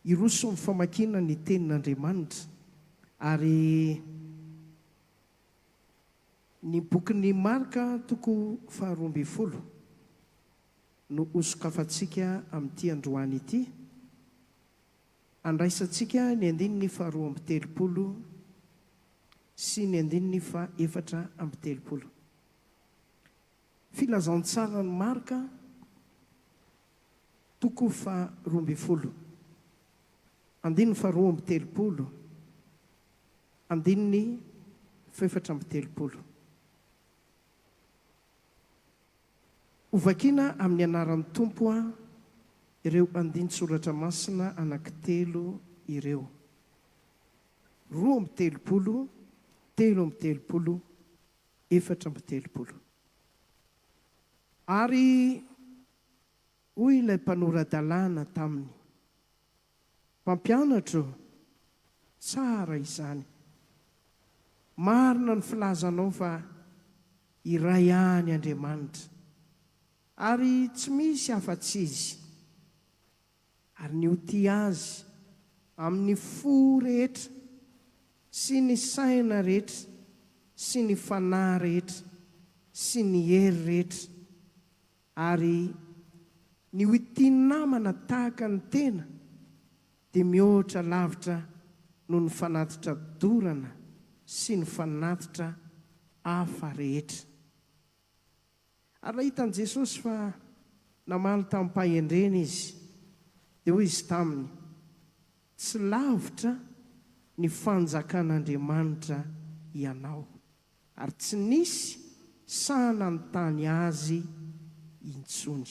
Hiroso amin'ny famakiana ny Tenin'Andriamanitra ary ny bokin'i Marka toko faharoa ambin'ny folo no hosokafantsika amin'ity androany ity. Andraisantsika ny andininy faharoa amby telopolo sy ny andininy faha-34. Filazantsaran'i Marka toko faha-12, andininy faha-32, andininy faha-34. Hovakiana amin'ny anaran'ny Tompo ireo andinin-tsoratra masina anankitelo ireo, 32, 33, 34. Ary hoy ilay mpanora-dalàna taminy, Mpampianatra ô, tsara izany. Marina ny filazanao fa iray ihany Andriamanitra, ary tsy misy afa-tsy Izy. Ary ny ho tia Azy amin'ny fo rehetra sy ny saina rehetra sy ny fanahy rehetra sy ny hery rehetra Ary ny ho tia namana tahaka ny tena dia mihoatra lavitra noho ny fanatitra dorana sy ny fanatitra hafa rehetra. Ary raha hitan'i Jesosy fa namaly tamim-pahendrena izy, dia hoy Izy taminy, Tsy lavitra ny fanjakan'Andriamanitra ianao. Ary tsy nisy sahy nanontany azy intsony.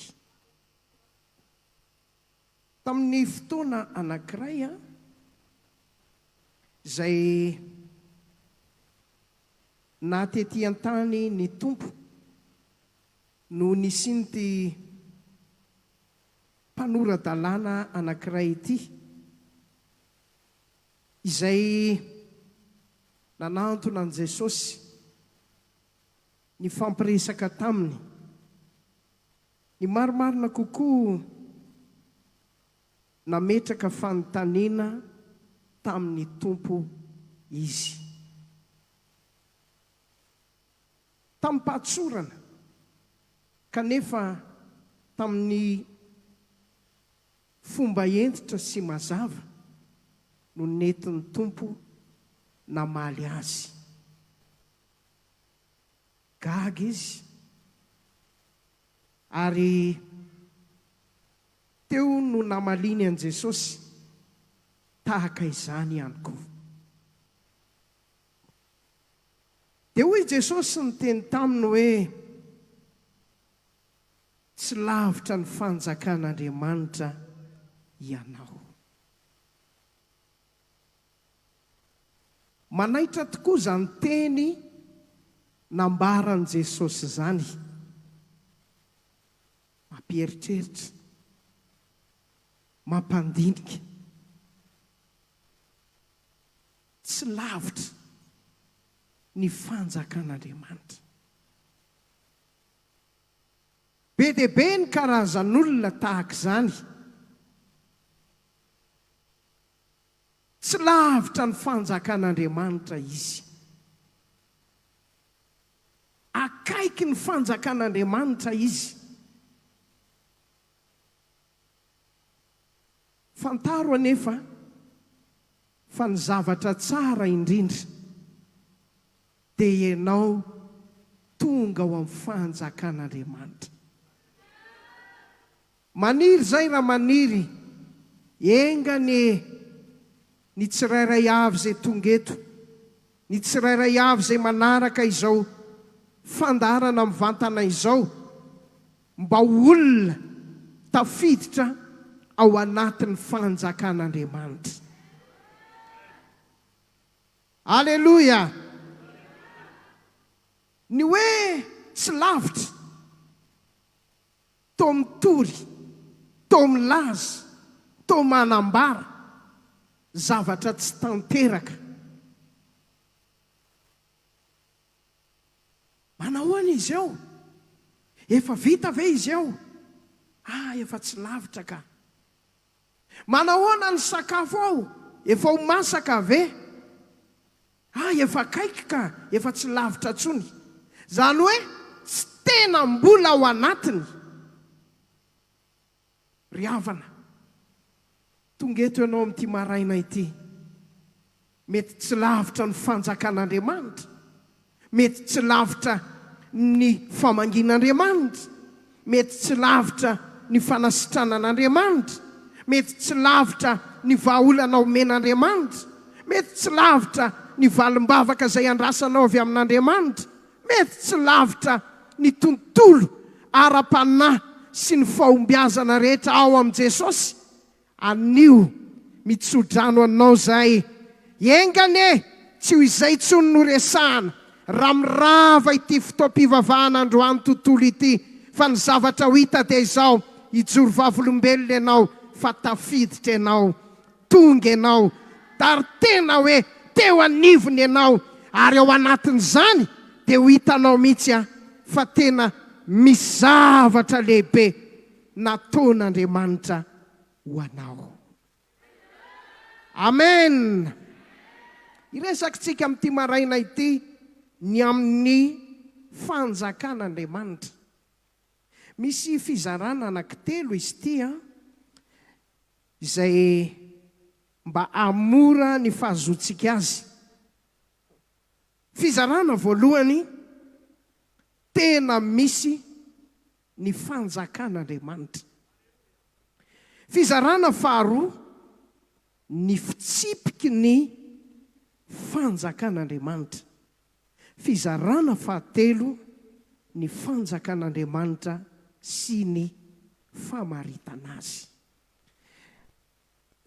Tamin'ny fotoana anankiray izay naha tety an-tany ny Tompo no nisian'ity mpanora-dalàna anankiray ity, Izay nanantona an'i Jesosy, nifampiresaka taminy. Ny marimarina kokoa, nametraka fanontaniana tamin'ny Tompo izy. Tamim-pahatsorana, kanefa tamin'ny Fomba hentitra sy mazava no nentin'ny Tompo namaly azy. Gaga izy, ary teo no namaliany an'i Jesosy tahaka izany ihany koa. Dia hoy Jesosy niteny taminy hoe, Tsy lavitra ny fanjakan'Andriamanitra ianao. Manaitra tokoa izany teny nambaran'i Jesosy izany. Mampieritreritra, mampandinika. Tsy lavitra ny fanjakan'Andriamanitra. Be dia be ny karazan'olona tahaka izany. Tsy lavitra ny fanjakan'Andriamanitra izy. Akaiky ny fanjakan'Andriamanitra izy. Fantaro anefa fa ny zavatra tsara indrindra dia ianao tonga ao amin'ny fanjakan'Andriamanitra. Maniry izay raha maniry, enga anie ny tsirairay avy izay tonga eto, ny tsirairay avy izay manaraka izao fandaharana mivantana izao, mba ho olona tafiditra ao anatin'ny fanjakan'Andriamanitra. Aleloia! Ny hoe tsy lavitra, toa mitory, toa milaza, toa manambara zavatra tsy tanteraka. Manahoana izy eo? Efa vita ve izy eo? Ah, efa tsy lavitra ka. Manahoana ny sakafo ao? Efa ho masaka ve? Ah, efa akaiky ka, efa tsy lavitra intsony. Izany hoe tsy tena mbola ao anatiny. Ry havana, tonga eto ianao amin'ity maraina ity. Mety tsy lavitra ny fanjakan'Andriamanitra, mety tsy lavitra ny famangian'Andriamanitra, mety tsy lavitra ny fanasitranan'Andriamanitra, mety tsy lavitra ny vahaolana omen'Andriamanitra, mety tsy lavitra ny valim-bavaka izay andrasanao avy amin'Andriamanitra, mety tsy lavitra ny tontolo ara-panahy sy ny fahombiazana rehetra ao amin'i Jesosy. Anio, mitsodrano anao zahay. Enga anie tsy ho izay intsony no resahana raha mirava ity fotoam-pivavahana androany tontolo ity fa ny zavatra ho hita dia izao, hijoro vavolombelona ianao fa tafiditra ianao, tonga ianao ary tena hoe teo anivony ianao ary ao anatin'izany dia ho hitanao mihitsy an fa tena misy zavatra lehibe nataon'Andriamanitra ho anao. Amen! Hiresakitsika amin'ity maraina ity ny amin'ny fanjakan'Andriamanitra. Misy fizarana anankitelo izy ity an, izay mba hahamora ny fahazoantsika azy. Fizarana voalohany, tena misy ny fanjakan'Andriamanitra. Fizarana faharoa, ny fitsipiky ny fanjakan'Andriamanitra. Fizarana fahatelo, ny fanjakan'Andriamanitra sy ny famaritana azy.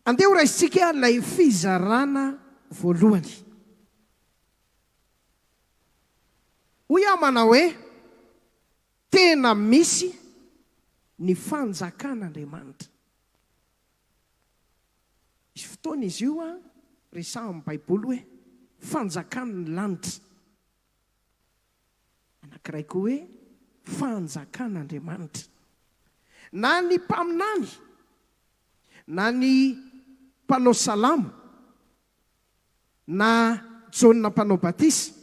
Andeha horaisintsika ilay fizarana voalohany. Hoy aho manao hoe, Tena misy ny fanjakan'Andriamanitra. Misy fotoana izy io resahin'ny Baiboly hoe fanjakan'ny lanitra. Anankiray koa hoe fanjakan'Andriamanitra. Na ny mpaminany na ny mpanao salamo na Jaona Mpanao Batisa,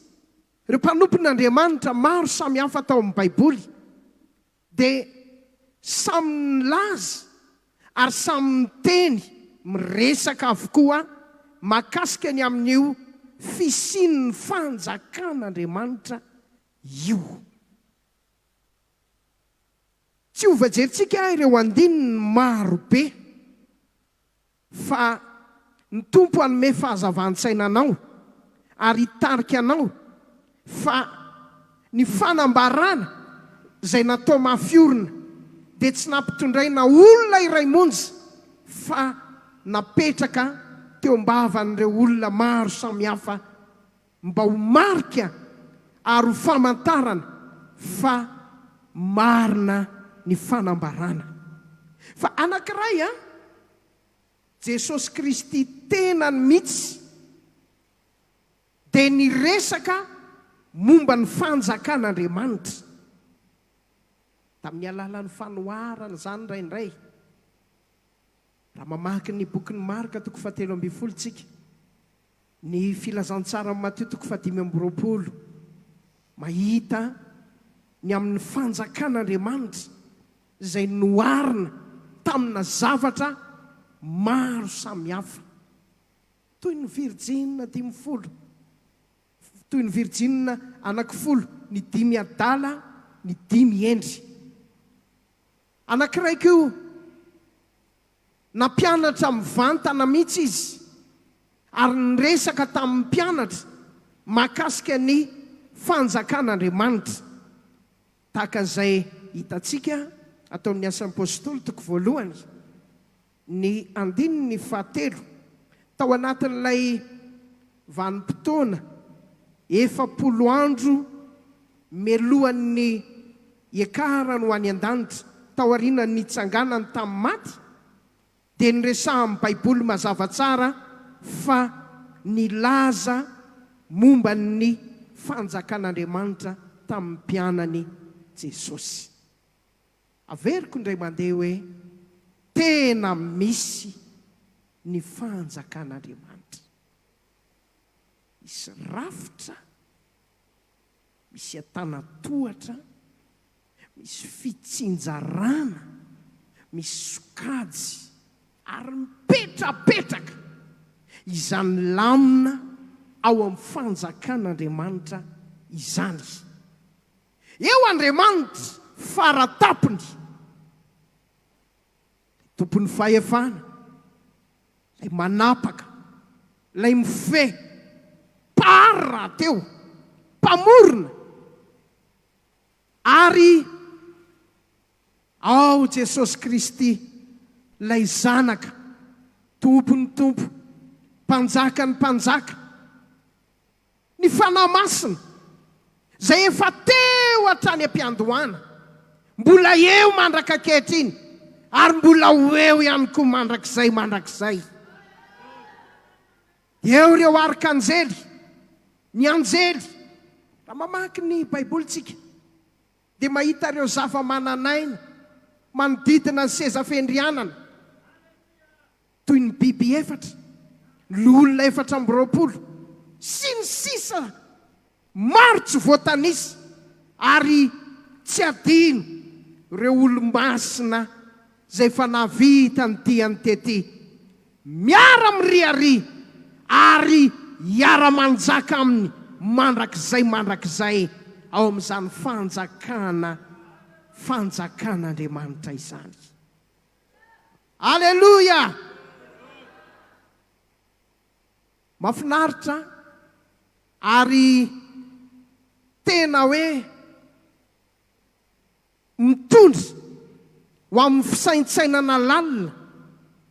ireo mpanompon'Andriamanitra maro samihafa tao amin'ny Baiboly dia samy nilaza ary samy niteny miresaka avokoa mahakasika ny amin'io fisian'ny Fanjakan'Andriamanitra io. Tsy hovajerintsika ireo andininy maro be. Fa ny Tompo hanome fahazavan-tsaina anao ary hitarika anao, fa ny fanambarana izay natao mafy orina dia tsy nampitondraina olona iray monja fa napetraka teo am-bavan'ireo olona maro samihafa mba ho marika ary ho famantarana fa marina ny fanambarana. Fa anankiray an, Jesosy Kristy tenany mihitsy dia niresaka momba ny fanjakan'Andriamanitra. Tamin'ny alalan'ny fanoharana izany indraindray. Raha mamaky ny bokin'i Marka toko fahatelo ambin'ny folo tsika, Ny Filazantsaran'i Matio toko fahadimy amby roapolo, mahita ny amin'ny fanjakan'Andriamanitra izay noharina tamina zavatra maro samihafa, toy ny virjina dimy folo, toy ny virjina anankifolo, ny dimy adala, ny dimy hendry. Anankiray koa Nampianatra mivantana mihitsy izy ary niresaka tamin'ny mpianatra mahakasika ny Fanjakan'Andriamanitra, tahaka izay hitantsika ato amin'ny Asan'ny Apostoly toko voalohany, ny andininy fahatelo. Tao anatin'ilay vanim-potoana 40 andro mialohan'ny hiakarany ho any an-danitra, taorian'ny nitsanganany tamin'ny maty, dia niresahan'ny Baiboly mazava tsara fa nilaza momba ny Fanjakan'Andriamanitra tamin'ny mpianany Jesosy. Averiko indray mandeha hoe tena misy. ny fanjakan'Andriamanitra. Misy rafitra, misy antanatohatra, misy fitsinjarana, misy sokajy ary mipetrapetraka izany lamina ao amin'ny fanjakan'Andriamanitra izany. Eo Andriamanitra fara tampony, ilay tompon'ny fahefana, ilay manapaka, ilay mifehy, mpahary rahateo, mpamorona, ary ao Jesosy Kristy, ilay Zanaka, Tompon'ny tompo, Mpanjakan'ny mpanjaka, Ny Fanahy Masina, izay efa teo hatrany am-piandohana, mbola eo mandraka ankehitriny, ary mbola ho eo ihany koa mandrakizay mandrakizay. Eo ireo arkanjely, ny anjely. Raha mamaky ny Baibolintsika, dia mahita ireo zava-manan'aina manodidina ny seza fiandrianana. toy ny biby efatra, ny loholona 24, sy ny sisa Maro tsy voatanisa ary tsy adino ireo olo-masina izay efa nahavita ny diany tety, miara-miriaria ary hiara-manjaka aminy mandrakizay mandrakizay ao amin'izany fanjakana fanjakan'Andriamanitra izany. Aleloia! Mafinaritra ary tena hoe mitondra ho amin'ny fisaintsainana lalina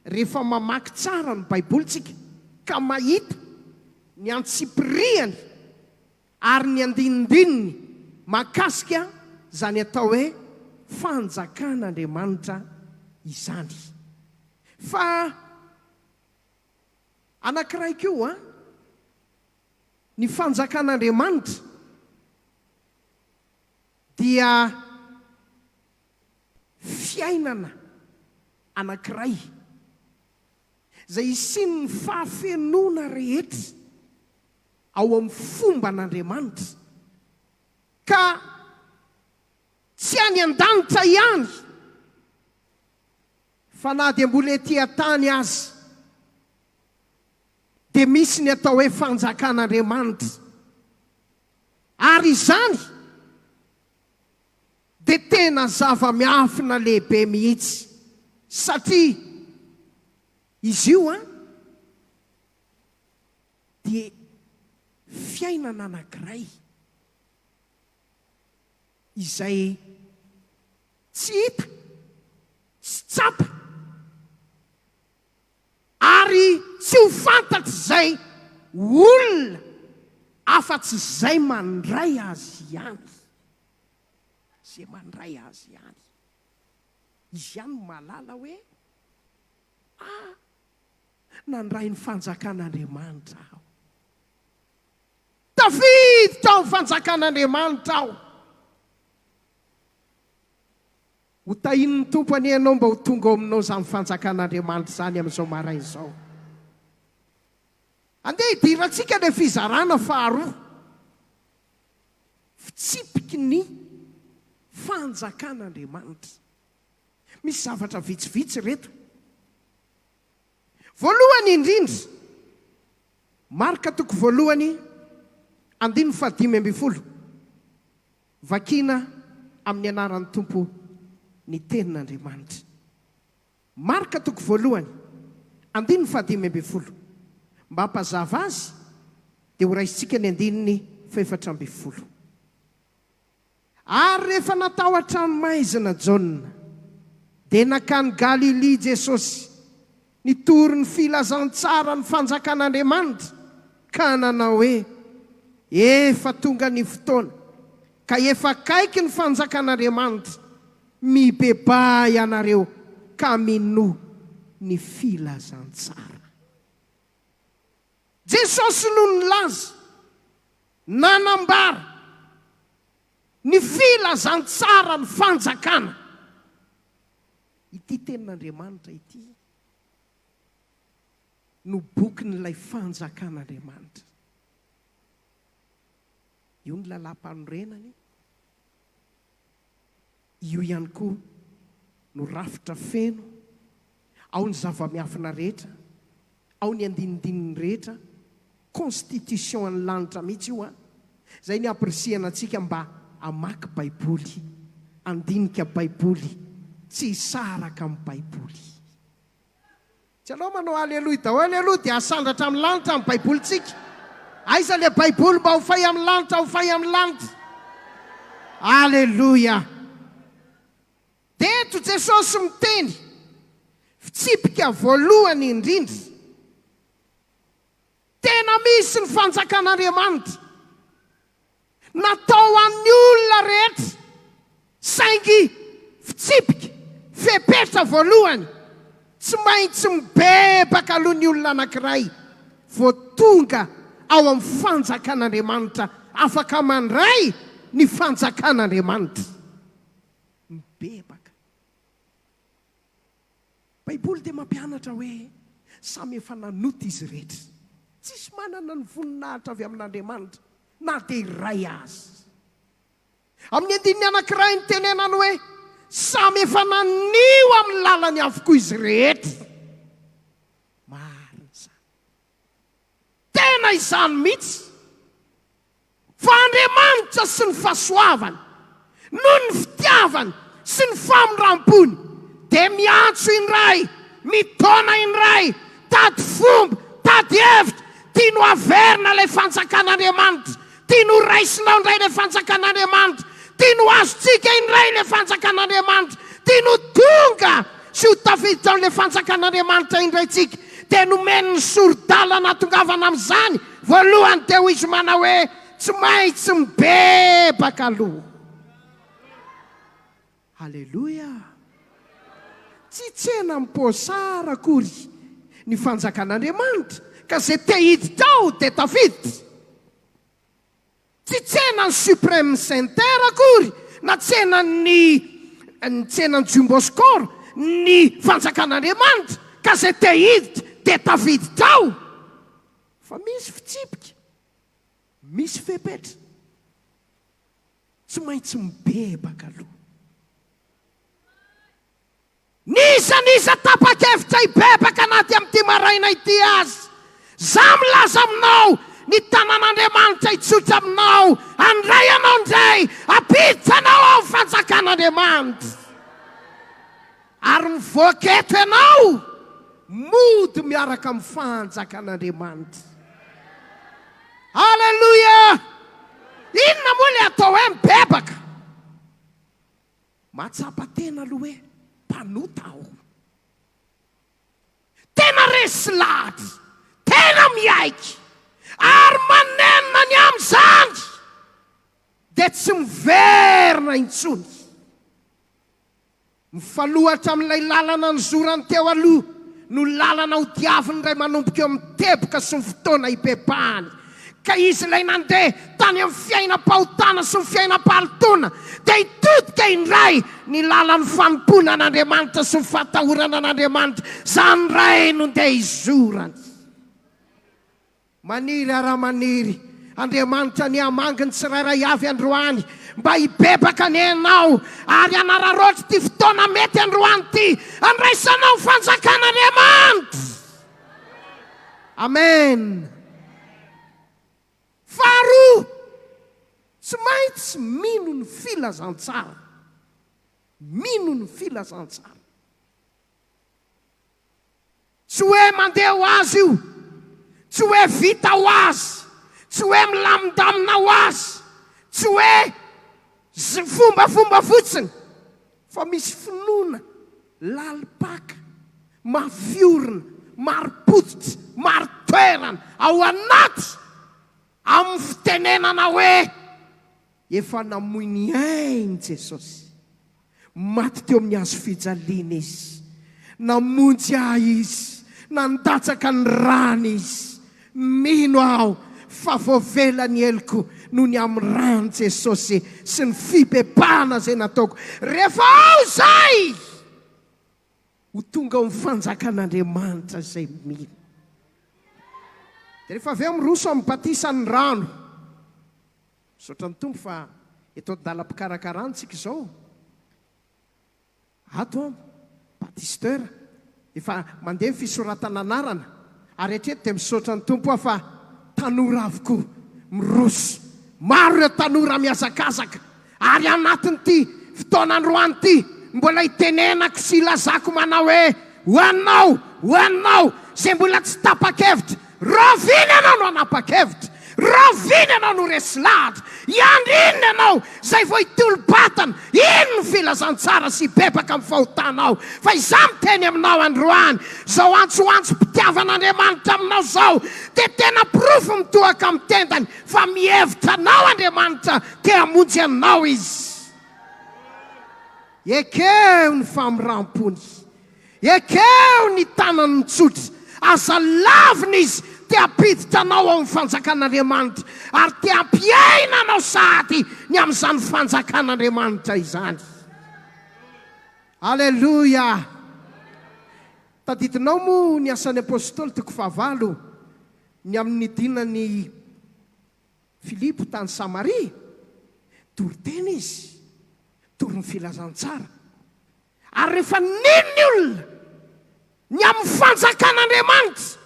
rehefa mamaky tsara ny Baiboly tsika ka mahita ny antsipirihany ary ny andinindininy mahakasika izany atao hoe Fanjakan'Andriamanitra izany. Fa anankiray koa, ny Fanjakan'Andriamanitra dia fiainana anankiray izay hisian'ny fahafenoana rehetra ao amin'ny fomban'Andriamanitra, ka tsy any an-danitra ihany, fa na dia mbola ety an-tany aza, dia misy ny atao hoe fanjakan'Andriamanitra, ary izany dia tena zava-miafina lehibe mihitsy, satria izy io an, dia fiainana anankiray izay tsy hita, tsy tsapa, ary tsy ho fantatr'izay olona afa-tsy izay mandray azy ihany. Izay mandray azy ihany. Izy ihany no mahalala hoe, ah, Nandray ny fanjakan'Andriamanitra aho. Tafiditra ao amin'ny fanjakan'Andriamanitra aho. Ho tahian'ny Tompo anie ianao mba ho tonga ao aminao izany fanjakan'Andriamanitra izany amin'izao maraina izao. Andeha hidirantsika ilay fizarana faharoa. Fitsipiky ny fanjakan'Andriamanitra. Misy zavatra vitsivitsy ireto. Voalohany indrindra, Marka toko voalohany andininy fahadimy ambin'ny folo, Vakina amin'ny anaran'ny Tompo ny tenin'Andriamanitra. Marka toko voalohany andininy fahadimy ambin'ny folo. Mba hampazava azy dia horaisintsika ny andininy fahefatra ambin'ny folo. Ary rehefa natao an-tranomaizina Jaona, dia nankany Galilia Jesosy, nitory ny filazantsara ny fanjakan'Andriamanitra, ka nanao hoe, Efa tonga ny fotoana, ka efa akaiky ny fanjakan'Andriamanitra, mibebaha ianareo ka minoa ny filazantsara. Jesosy no nilaza, nanambara, ny filazantsaran'ny fanjakana. Ity tenin'Andriamanitra ity. no bokin'ilay fanjakan'Andriamanitra. Io ny lalàm-panorenany, io ihany koa no rafitra feno, ao ny zava-miafina rehetra, ao ny andinindininy rehetra, constitution an'ny lanitra mihitsy io an! Izay ny hampirisihana antsika mba hamaky Baiboly, handinika Baiboly, tsy hisaraka amin'ny Baiboly. Tsy aleo manao aleloia daholo aloha dia asandratra amin'ny lanitra ny baibolintsika. Aiza le baiboly mba ho fay amin'ny lanitra ho fay amin'ny lanitra. Aleloia. Dia eto Jesosy miteny fitsipika voalohany indrindra. Tena misy ny fanjakan'Andriamanitra. Natao ho an'ny olona rehetra, saingy fitsipika, fepetra voalohany, tsy maintsy mibebaka aloha ny olona anankiray vao tonga ao amin'ny fanjakan'Andriamanitra, afaka mandray ny fanjakan'Andriamanitra. Mibebaka. Baiboly dia mampianatra hoe samy efa nanota izy rehetra. Tsisy manana ny voninahitra avy amin'Andriamanitra na dia iray aza. Amin'ny andininy anankiray nitenenany hoe samy efa nanio amin'ny lalany avokoa izy rehetra. Marina izany. Tena izany mihitsy. Fa Andriamanitra sy ny fahasoavany, noho ny fitiavany sy ny famindram-pony, dia miantso indray, mitaona indray, tady fomba, tady hevitra, tiany ho averina ilay fanjakan'Andriamanitra, tiany ho raisinao indray ilay fanjakan'Andriamanitra, tiany ho azontsika indray ilay fanjakan'Andriamanitra, tiany ho tonga sy ho tafiditra ao amin'ilay fanjakan'Andriamanitra indray tsika, dia nomeny ny sori-dalana hahatongavana amin'izany. Voalohany teo izy manao hoe tsy maintsy mibebaka aloha. Haleloia! Tsy tsena am-poasara akory ny fanjakan'Andriamanitra ka izay te hiditra ao dia tafiditra. Tsy tsenan'ny Supreme Center akory na tsenan'ny ny tsenan'ny Jumbo Score ny fanjakan'Andriamanitra ka izay te hiditra dia tafiditra ao. Fa misy fitsipika, misy fepetra. Tsy maintsy mibebaka aloha. N'iza n'iza tapa-kevitra hibebaka na dia amin'ity maraina ity aza, izaho milaza aminao, ny tanan'Andriamanitra hitsotra aminao, handray anao indray, hampiditra anao ao amin'ny fanjakan'Andriamanitra. Ary mivoaka eto ianao, mody miaraka amin'ny fanjakan'Andriamanitra. Aleloia! Inona moa ilay atao hoe mibebaka? Mahatsapa tena aloha hoe mpanota aho. Tena resy lahatra, tena miaiky ary manenina ny amin'izany dia tsy miverina intsony. Mifanohatra amin'ilay lalana nizorany teo aloha no lalana hodiaviny indray manomboka eo amin'ny teboka sy ny fotoana hibebahany. Ka izy ilay nandeha tany amin'ny fiainam-pahotana sy ny fiainam-pahalotoana dia hitodika indray ny lalan'ny fanompoana an'Andriamanitra sy ny fahatahorana an'Andriamanitra. Izany indray no ndeha hizorany. Maniry aho raha maniry Andriamanitra anie hamangy ny tsirairay avy androany mba hibebaka anie ianao ary hanararaotra ity fotoana mety androany ity handraisanao ny fanjakan'Andriamanitra. Amen. Faharoa, tsy maintsy mino ny filazantsara. Mino ny filazantsara. Tsy hoe mandeha ho azy io, tsy hoe vita ho azy, tsy hoe milamindamina ho azy, tsy hoe fombafomba fotsiny, fa misy finoana lalim-paka, mafy orina, marim-pototra, marin-toerana ao anaty amin'ny fitenenana hoe, Efa namoy ny ainy Jesosy. Maty teo amin'ny hazo fijaliana Izy. Namonjy ahy Izy. Nandatsaka ny rany Izy. Mino aho fa voavela ny heloko noho ny amin'ny ran'i Jesosy sy ny fibebahana izay nataoko. Rehefa ao izay, ho tonga ao amin'ny fanjakan'Andriamanitra izay mino. Dia rehefa avy eo miroso amin'ny batisan'ny rano. Misaotra ny Tompo fa eto an-dalam-pikarakarana isika izao. Ato an, Baptisteur, efa mandeha ny fisoratana anarana ary hatreto dia misaotra ny Tompo aho fa tanora avokoa miroso. Maro ireo tanora mihazakazaka ary anatin'ity fotoana androany ity mbola itenenako sy ilazako manao hoe ho anao, ho anao izay mbola tsy tapa-kevitra, Rahoviana ianao no hanapa-kevitra? Rahoviana ianao no resy lahatra? Hiandry inona ianao izay vao hitolo-batana? Ino ny filazantsara sy hibebaka amin'ny fahotanao? Fa izaho miteny aminao androany, izao antsoantsom-pitiavan'Andriamanitra aminao izao dia tena porofo mitohaka amin'ny tendany fa mihevitra anao Andriamanitra, te hamonjy anao Izy. Ekeo ny famindram-pony. Ekeo ny tanany mitsotra. Aza lavina izy, te hampiditra anao ao amin'ny fanjakan'Andriamanitra ary te hampiaina anao sahady ny amin'izany fanjakan'Andriamanitra izany. Aleloia! Tadidinao moa ny Asan'ny Apostoly toko fahavalo, ny amin'ny nidinan'i Filipo tany Samaria? Toriteny izy, tory ny filazantsara. Ary rehefa nino ny olona ny amin'ny fanjakan'Andriamanitra,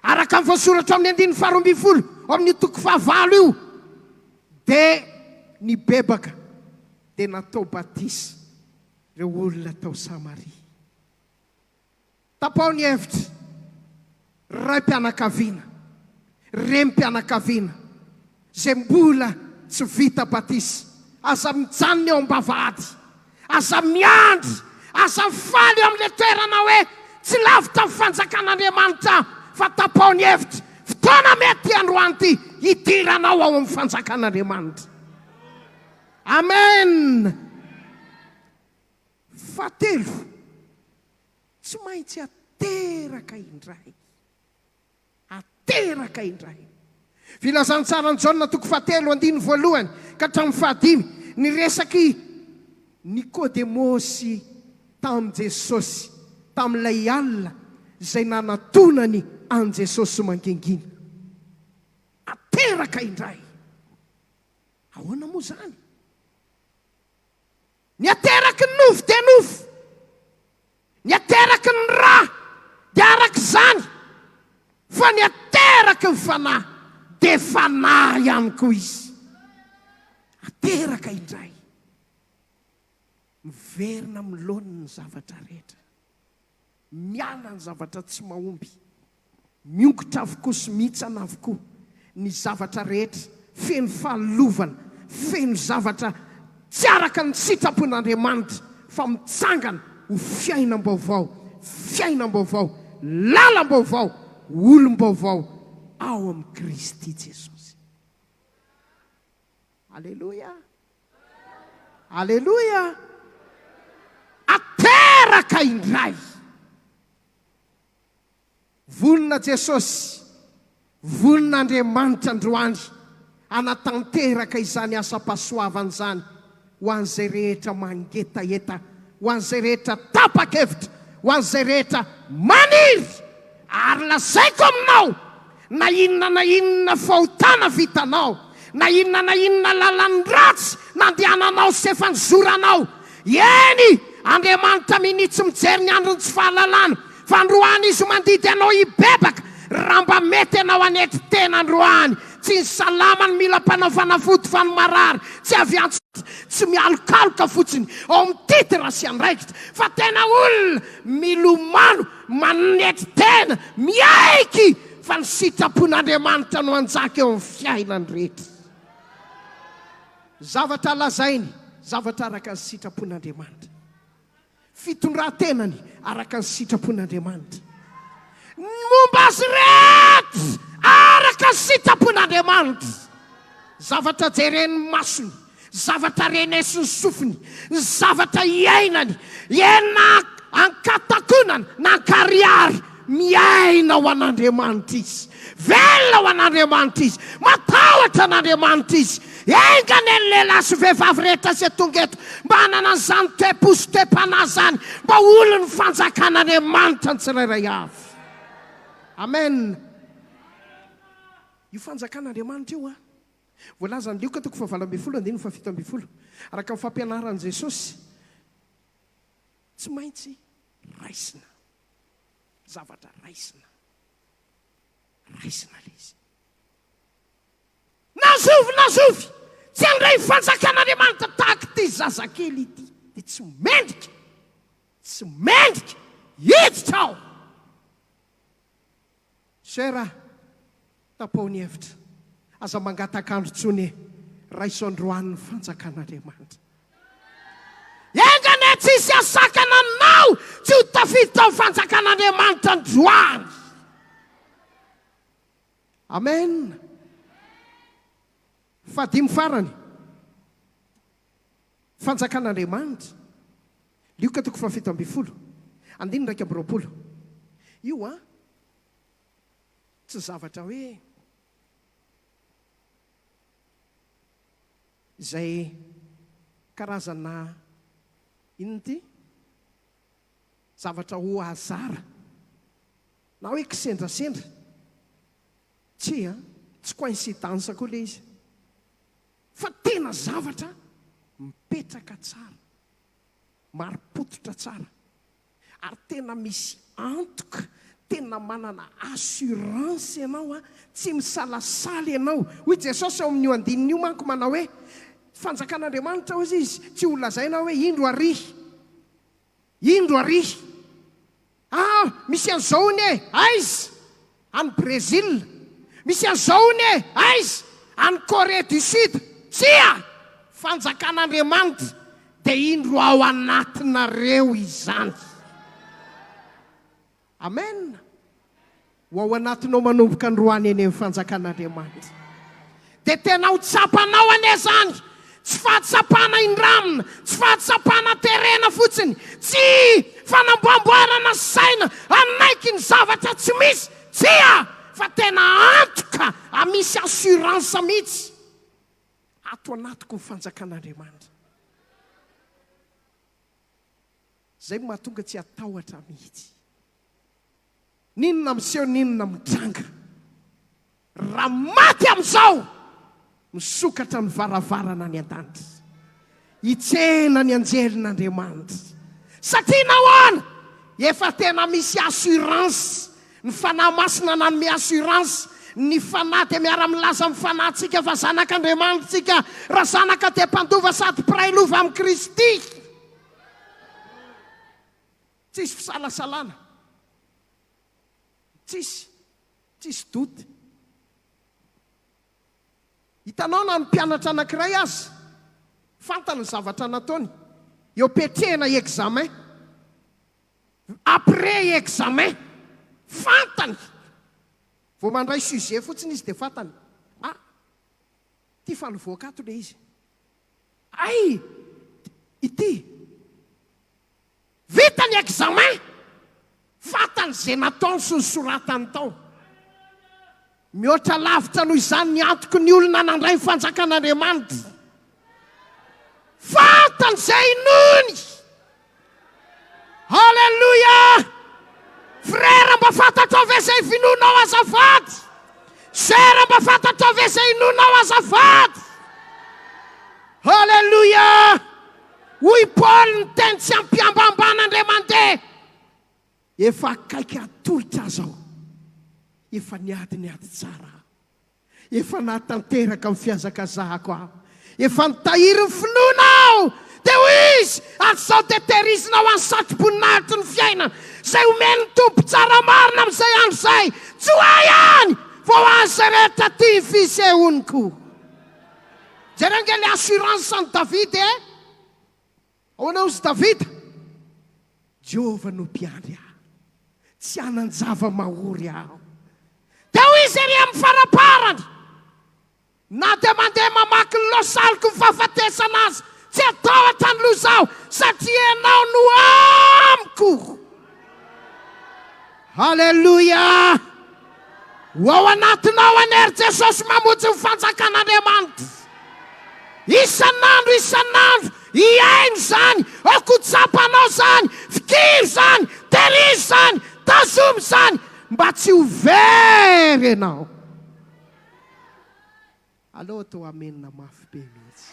araka ny voasoratra ao amin'ny andininy faharoa ambin'ny folo ao amin'io toko fahavalo io, dia nibebaka, dia natao batisa ireo olona tao Samaria. Tapaho ny hevitra, ry raim-pianakaviana, renim-pianakaviana, izay mbola tsy vita batisa. Aza mijanona eo am-bavahady. Aza miandry. Aza mifaly eo amin'ilay toerana hoe tsy lavitra ny fanjakan'Andriamanitra aho, fa tapaho ny hevitra. Fotoana mety ity androany ity hidiranao ao amin'ny fanjakan'Andriamanitra. Amen! Fahatelo, tsy maintsy ateraka indray. Ateraka indray. Filazantsaran'i Jaona toko fahatelo andininy voalohany ka hatramin'ny fahadimy, ny resak'i Nikodemosy tamin'i Jesosy tamin'ilay alina izay nanatonany an'i Jesosy mangingina. Ateraka indray. Ahoana moa izany? Ny ateraky ny nofo dia nofo, ny ateraky ny ra dia araka izany, fa ny ateraky ny fanahy dia fanahy ihany koa izy. Ateraka indray. Miverina amin'ny laoniny ny zavatra rehetra. Miala ny zavatra tsy mahomby. Miongotra avokoa sy mihintsana avokoa ny zavatra rehetra, feno fahalovana, feno zavatra tsy araka ny sitrapon'Andriamanitra, fa mitsangana ho fiainam-baovao, fiainam-baovao, lalam-baovao, olom-baovao ao amin'i Kristy Jesosy. Aleloia! Aleloia! Ateraka indray! Vonona Jesosy, vonona Andriamanitra androany hanatanteraka izany asam-pahasoavana izany ho an'izay rehetra mangetaheta, ho an'izay rehetra tapa-kevitra, ho an'izay rehetra maniry. Ary lazaiko aminao, na inona na inona fahotana vitanao, na inona na inona lalan-dratsy nandehananao sy efa nizoranao, eny, Andriamanitra minia tsy mijery ny andron'ny tsy fahalalana, fa androany Izy mandidy anao hibebaka, raha mba mety ianao hanetry tena androany. Tsy ny salama no mila mpanao fanafody fa ny marary, tsy avy antso, tsy mialokaloka fotsiny ao amin'ny titre sy andraikitra, fa tena olona milomano, Manetry tena, miaiky fa ny sitrapon'Andriamanitra no hanjaka eo amin'ny fiainany rehetra. Zavatra lazainy, zavatra araka ny sitrapon'Andriamanitra. Fitondran-tenany araka ny sitrapon'Andriamanitra. Ny momba azy rehetra araka ny sitrapon'Andriamanitra. Zavatra jeren'ny masony, zavatra renesin'ny sofiny, ny zavatra iainany, eny na an-katakonana na an-karihary, miaina ho an'Andriamanitra izy. Velona ho an'Andriamanitra izy. Matahotra an'Andriamanitra izy. Enga anie ny lehilahy sy vehivavy rehetra izay tonga eto mba hanana an'izany toe-po sy toe-panahy izany, mba ho olon'ny fanjakan'Andriamanitra ny tsirairay avy. Amen. Io fanjakan'Andriamanitra io an! Voalazan'i Lioka toko fahavalo ambinifolo andininy fahafito ambinifolo, araka ny fampianaran'i Jesosy, tsy maintsy raisina. Zavatra raisina. Raisina ilay izy. Na zovy na zovy tsy handray ny fanjakan'Andriamanitra tahaka ity zazakely ity dia tsy mendrika, tsy mendrika hiditra ao. Soeur a, tapaho ny hevitra. Aza mangataka andro intsony e. Raiso androany ny fanjakan'Andriamanitra. Enga anie tsy hisy hahasakana anao tsy ho tafiditra ao fanjakan'Andriamanitra androany. Amen. Fahadimy farany. Fanjakan'Andriamanitra. Lioka toko faha-17. Andininy 21. Io an, tsy zavatra hoe izay karazana inona ity? Zavatra au hasard. Na hoe kisendrasendra. Tsia, tsy coïncidence koa ilay izy. Fa tena zavatra mipetraka tsara, marim-pototra tsara, ary tena misy antoka, tena manana assurance ianao an, tsy misalasala ianao. Hoy Jesosy ao amin'io andininy io manko manao hoe, Fanjakan'Andriamanitra hozy izy, tsy ho lazaina hoe indro ary. Indro ary! Ah! Misy an'izao hono e! Aiza? Any Brésil. Misy an'izao hono e! Aiza? Any Corée du Sud. Tsia! Fanjakan'Andriamanitra dia indro ao anatinareo izany. Amen! Ho ao anatinao manomboka androany anie ny fanjakan'Andriamanitra. Dia tena ho tsapanao anie izany! Tsy fahatsapana indramina, tsy fahatsapana terena fotsiny, tsy fanamboamboarana saina hanaiky ny zavatra tsy misy, tsia! Fa tena antoka, misy assurance mihitsy ato anatiko ny fanjakan'Andriamanitra. Izay no mahatonga tsy hatahotra mihitsy. N'inona miseho n'inona mitranga. Raha maty amin'izao, misokatra ny varavarana any an-danitra. Hitsena ny anjelin'Andriamanitra. Satria nahoana? Efa tena misy assurance. Ny Fanahy Masina nanome assurance. Ny Fanahy dia miara-milaza amin'ny fanahintsika fa zanak'Andriamanitra isika. Raha zanaka dia mpandova sady mpiray lova amin'i Kristy. Tsisy fisalasalana. Tsisy. Tsisy doute. Hitanao na ny mpianatra anankiray aza, fantany ny zavatra nataony. Eo am-piatrehana examen. Après examen. Fantany. Vao mandray sujet fotsiny izy dia fantany. Ah, ity fa nivoaka ato ilay izy. Hay! Ity! Vita ny examen! Fantany izay nataony sy nosoratany tao. Mihoatra lavitra noho izany ny antoky ny olona nandray ny fanjakan'Andriamanitra. Fantany izay inoany! Alléluia! Frère mba fantatrao ve izay finoanao azafady? Sœur mba fantatrao ve izay inoanao azafady? Alléluia! Hoy Paoly niteny tsy ampiambambana indray mandeha, Efa akaiky hatolotra aza aho, efa niady ny ady tsara aho. Efa nahatanteraka ny fihazakazahako aho. Efa nitahiry ny finoana aho. Dia hoy izy, Ary izao dia tehirizina ho an'ny satroboninahitry ny fiainana, izay omen'ny Tompo tsara marina amin'izay andro izay, tsy ho ahy ihany, fa ho an'izay rehetra tia ny fisehoany koa. Jereo ange ilay assurance an'i Davida e! Ahoana hozy Davida? Jehovah no mpiandry ahy, tsy hanan-java-mahory aho. Dia hoy izy ery amin'ny faraparany, Na dia mandeha mamaky ny losaliky ny fahafatesana aza, tsy hatahotra ny loza aho, satria Ianao no amiko. Haleloia! Ho ao anatinao anie ry Jesosy mamonjy ny fanjakan'Andriamanitra. Isan'andro isan'andro, hiaino izany, aoka ho tsapanao izany, fikiro izany, terizo izany, tazomy izany, mba tsy ho very ianao. Aleo atao amena mafy be mihitsy.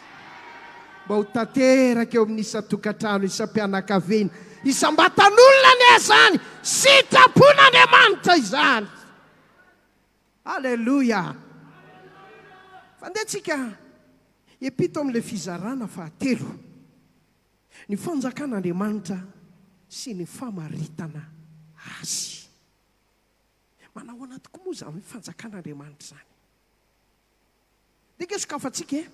Mba ho tanteraka eo amin'ny isan-tokantrano, isam-pianakaviana, isam-batan'olona anie izany sitrapon'Andriamanitra izany. Aleloia! Fa ndeha tsika hiampita ao amin'ilay fizarana fahatelo, ny fanjakan'Andriamanitra sy ny famaritana azy. Manahoana tokoa moa izany fanjakan'Andriamanitra izany? Ndeha ange sokafantsika e!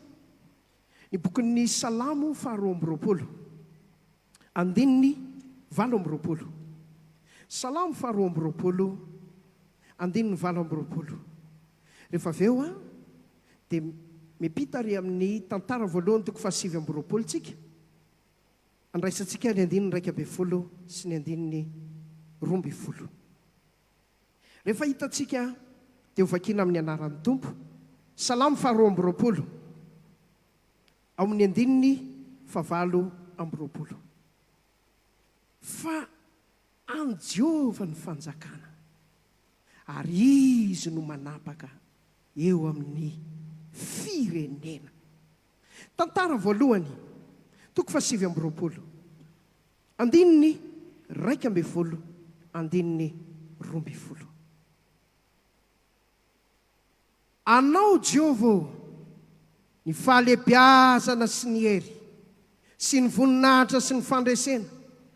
Ny bokin'ny Salamo faharoa 22, andininy 28. Salamo faharoa 22, andininy 28. Rehefa avy eo an, dia miampita ary amin'ny tantara voalohany toko fahasivy 29 tsika. Andraisantsika ny andininy 11 sy ny andininy 12. Rehefa hitantsika dia hovakiana amin'ny anaran'ny Tompo. Salamo faha 22, ao amin'ny andininy faha 28. Fa an'i Jehovah ny fanjakana, ary Izy no manapaka eo amin'ny firenena. Tantara voalohany, toko faha 29. Andininy 11, andininy 12. Anao, Jehovah ô, ny fahalehibiazana sy ny hery, sy ny voninahitra sy ny fandresena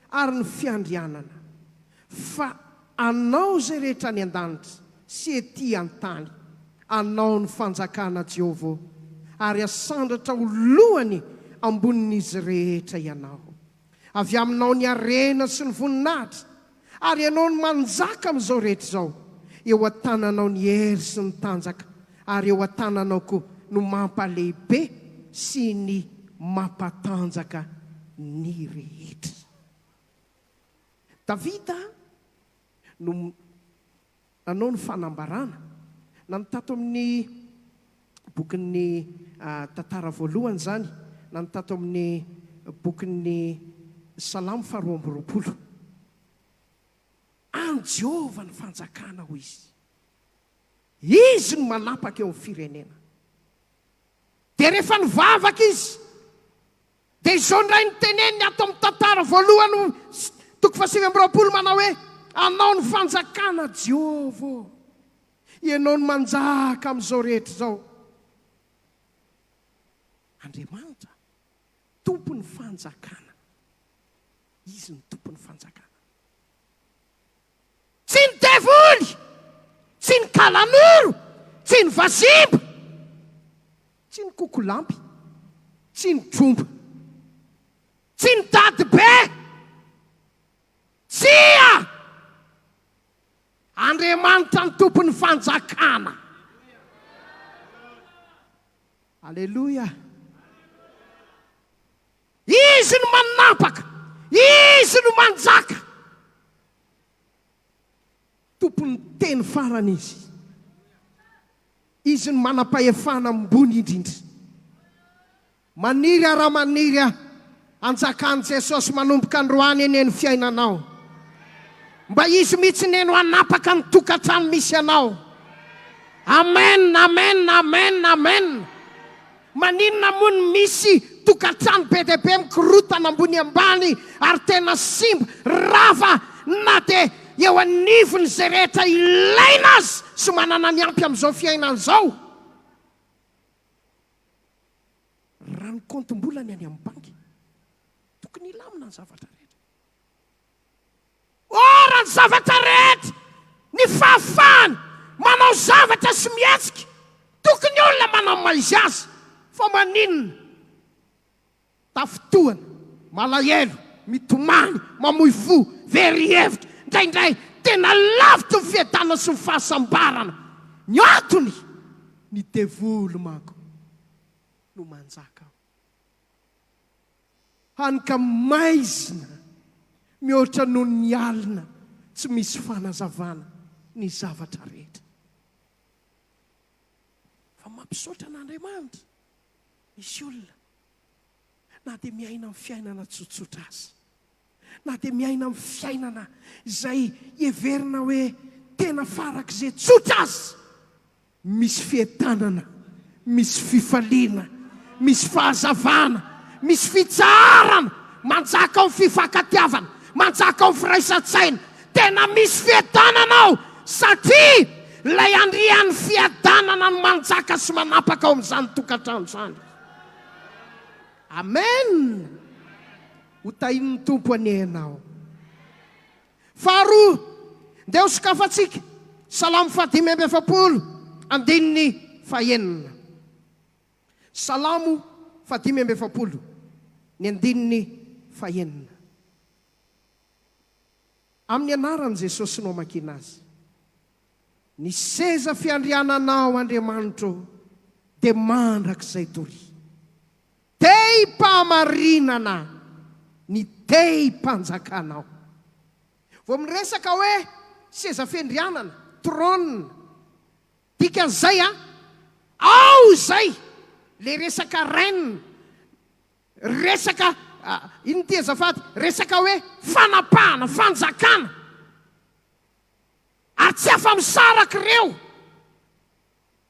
ary ny fiandrianana, fa Anao izay rehetra any an-danitra sy etỳ an-tany. Anao ny fanjakana, Jehovah ô, ary asandratra ho lohany ambonin'izy rehetra Ianao. Avy aminao ny harena sy ny voninahitra, ary Ianao no manjaka amin'izao rehetra izao. Eo an-tananao ny hery sy ny tanjaka, ary eo an-tananao koa no mampalehibe sy ny mampatanjaka ny rehetra. Davida no nanao ny fanambarana, na ny tato amin'ny bokin'ny Tantara voalohany izany, na ny tato amin'ny bokin'ny Salamo faharoa 22. An'i Jehovah ny fanjakana, hoy izy. Izy no manapaka eo amin'ny firenena. Dia rehefa nivavaka izy, Dia izao indray no teneniny ato amin'ny tantara voalohany toko faha 29 manao hoe, Anao ny fanjakana Jehovah ô, Ianao no manjaka amin'izao rehetra izao. Andriamanitra tompon'ny fanjakana. Izy no tompon'ny fanjakana. Tsy ny devoly, tsy ny kalanoro, tsy ny vazimba, tsy ny kokolampy, tsy ny tromba, tsy ny dadibe, tsia! Andriamanitra ny tompon'ny fanjakana. Aleloia! Izy no manapaka, Izy no manjaka. Tompon'ny teny farany Izy. Izy no manam-pahefana ambony indrindra. Maniry aho raha maniry aho hanjakan'i Jesosy manomboka androany anie ny fiainanao. Mba Izy mihitsy anie no hanapaka ny tokantrano misy anao. Amen, amen, amen, amen. Maninona moa no misy tokantrano be dia be mikorotana ambony ambany ary tena simba, rava na dia eo anivony izay rehetra ilaina aza sy manana ny ampy amin'izao fiainana izao? Raha ny kaontim-bolany any amin'ny banky, tokony hilamina ny zavatra rehetra. Or ny zavatra rehetra, ny fahafahana manao zavatra sy mihetsika, tokony olona manao maha izy azy, fa maninona? Tafintohana, malahelo, mitomany, mamoy fo, very hevitra, indraindray tena lavitry ny fiadanana sy ny fahasambarana. Ny antony? Ny devoly manko no manjaka ao. Hany ka maizina mihoatra noho ny alina tsy misy fanazavana ny zavatra rehetra. Fa mampisaotra an'Andriamanitra misy olona na dia miaina amin'ny fiainana tsotsotra aza, na dia miaina amin'ny fiainana izay heverina hoe tena farak'izay tsotra aza, misy fiadanana, Misy fifaliana, misy fahazavana, misy fitsaharana, manjaka ao ny fifankatiavana, manjaka ao ny firaisan-tsaina. Tena misy fiadanana ao satria ilay Andrian'ny fiadanana no manjaka sy manapaka ao amin'izany tokantrano izany. Amen! Ho tahin'ny Tompo anie ianao. Faharoa, ndeha ho sokafantsika Salamo fahadimy amby efapolo, andininy fahenina. Salamo fahadimy amby efapolo, ny andininy fahenina. Amin'ny anaran'i Jesosy no amakiana azy. Ny seza fiandriananao, Andriamanitro, dia mandrakizay doria. Tehim-pahamarinana ny tehim-panjakanao. Vao miresaka hoe seza fiandrianana, trône, dikan'izay an, ao izay le resaka reine, resaka inona ity azafady, resaka hoe fanapahana, fanjakana, ary tsy afa-misaraka ireo.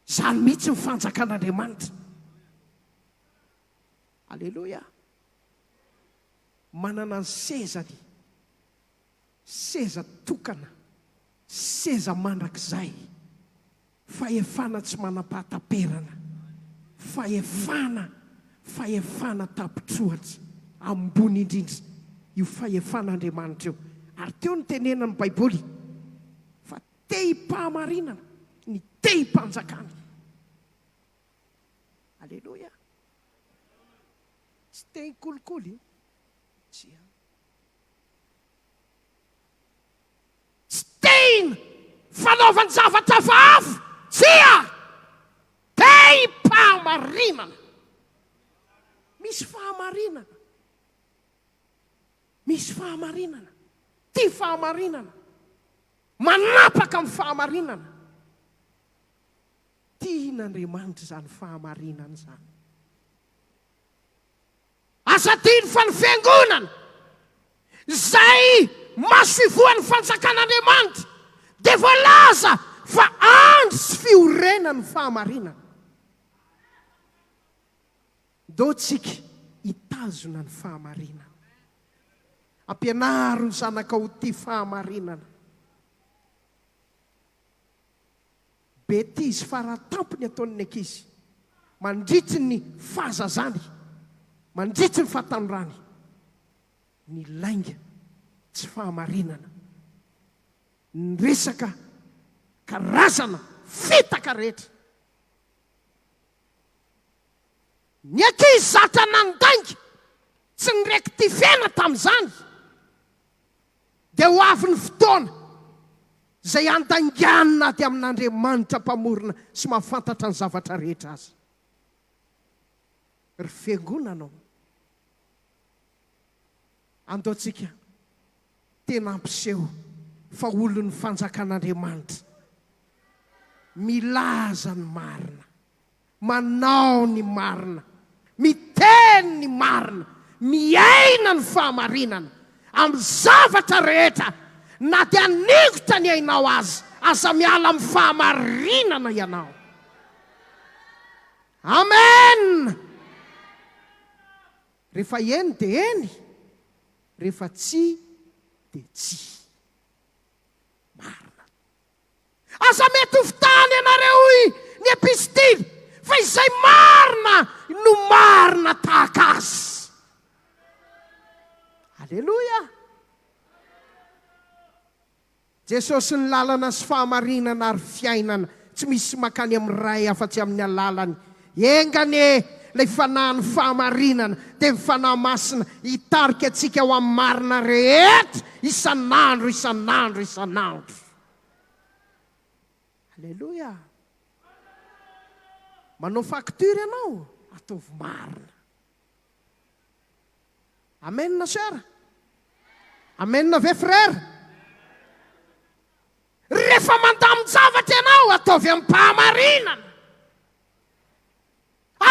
Izany mihitsy ny fanjakan'Andriamanitra. Aleloia. Manana ny sezany, seza tokana, seza mandrakizay, fahefana tsy manam-pahataperana, fahefana, fahefana tapitrohatra, ambony indrindra io fahefan'Andriamanitra io. Ary teo no tenenan'ny Baiboly fa Tehim-pahamarinana ny tehim-panjakana. Aleloia. Tsy tehin-kolikoly. Tsia. Tsy tehina fanaovan-javatra hafahafa. Tsia. Tehim-pahamarinana. Misy fahamarinana. Misy fahamarinana. Tia fahamarinana. Manapaka amin'ny fahamarinana. Tian'Andriamanitra izany fahamarinana izany. Aza adino fa ny fiangonana izay masoivohon'ny fanjakan'Andriamanitra dia voalaza fa andry sy fiorenan'ny fahamarinana. Ndao tsika hitazona ny fahamarinana. Ampianaro ny zanakao ho tia fahamarinana. Betizy faratampony ataon'ny ankizy mandritry ny fahazazany, mandritry ny fahatanorany, ny lainga, tsy fahamarinana, ny resaka karazana fitaka rehetra. Ny ankizy zatra nandainga tsy ni-rectifier-na tamin'izany dia ho avy ny fotoana izay handaingany na dia amin'Andriamanitra Mpamorona sy mahafantatra ny zavatra rehetra aza. Ry fiangonana ô, andao tsika tena hampiseho fa olon'ny fanjakan'Andriamanitra, milaza ny marina. manao ny marina, miteny ny marina, miaina ny fahamarinana amin'ny zavatra rehetra, na dia haningotra ny ainao aza, aza miala amin'ny fahamarinana ianao. Amen! Rehefa eny dia eny, rehefa tsia dia tsia. Marina. Aza mety ho fitahana ianareo, hoy ny epistily, fa izay marina no marina tahaka azy. Aleloia! Jesosy ny lalana sy fahamarinana ary fiainana, tsy misy mankany amin'ny Ray afa-tsy amin'ny alalany. Enga anie ilay Fanahin'ny fahamarinana, dia ny Fanahy Masina, hitarika antsika ho amin'ny marina rehetra isan'andro, isan'andro, isan'andro. Aleloia! Manao facture ianao, ataovy marina. Amen soeur? Amen ve frère? Rehefa mandamin-javatra ianao, ataovy amim-pahamarinana.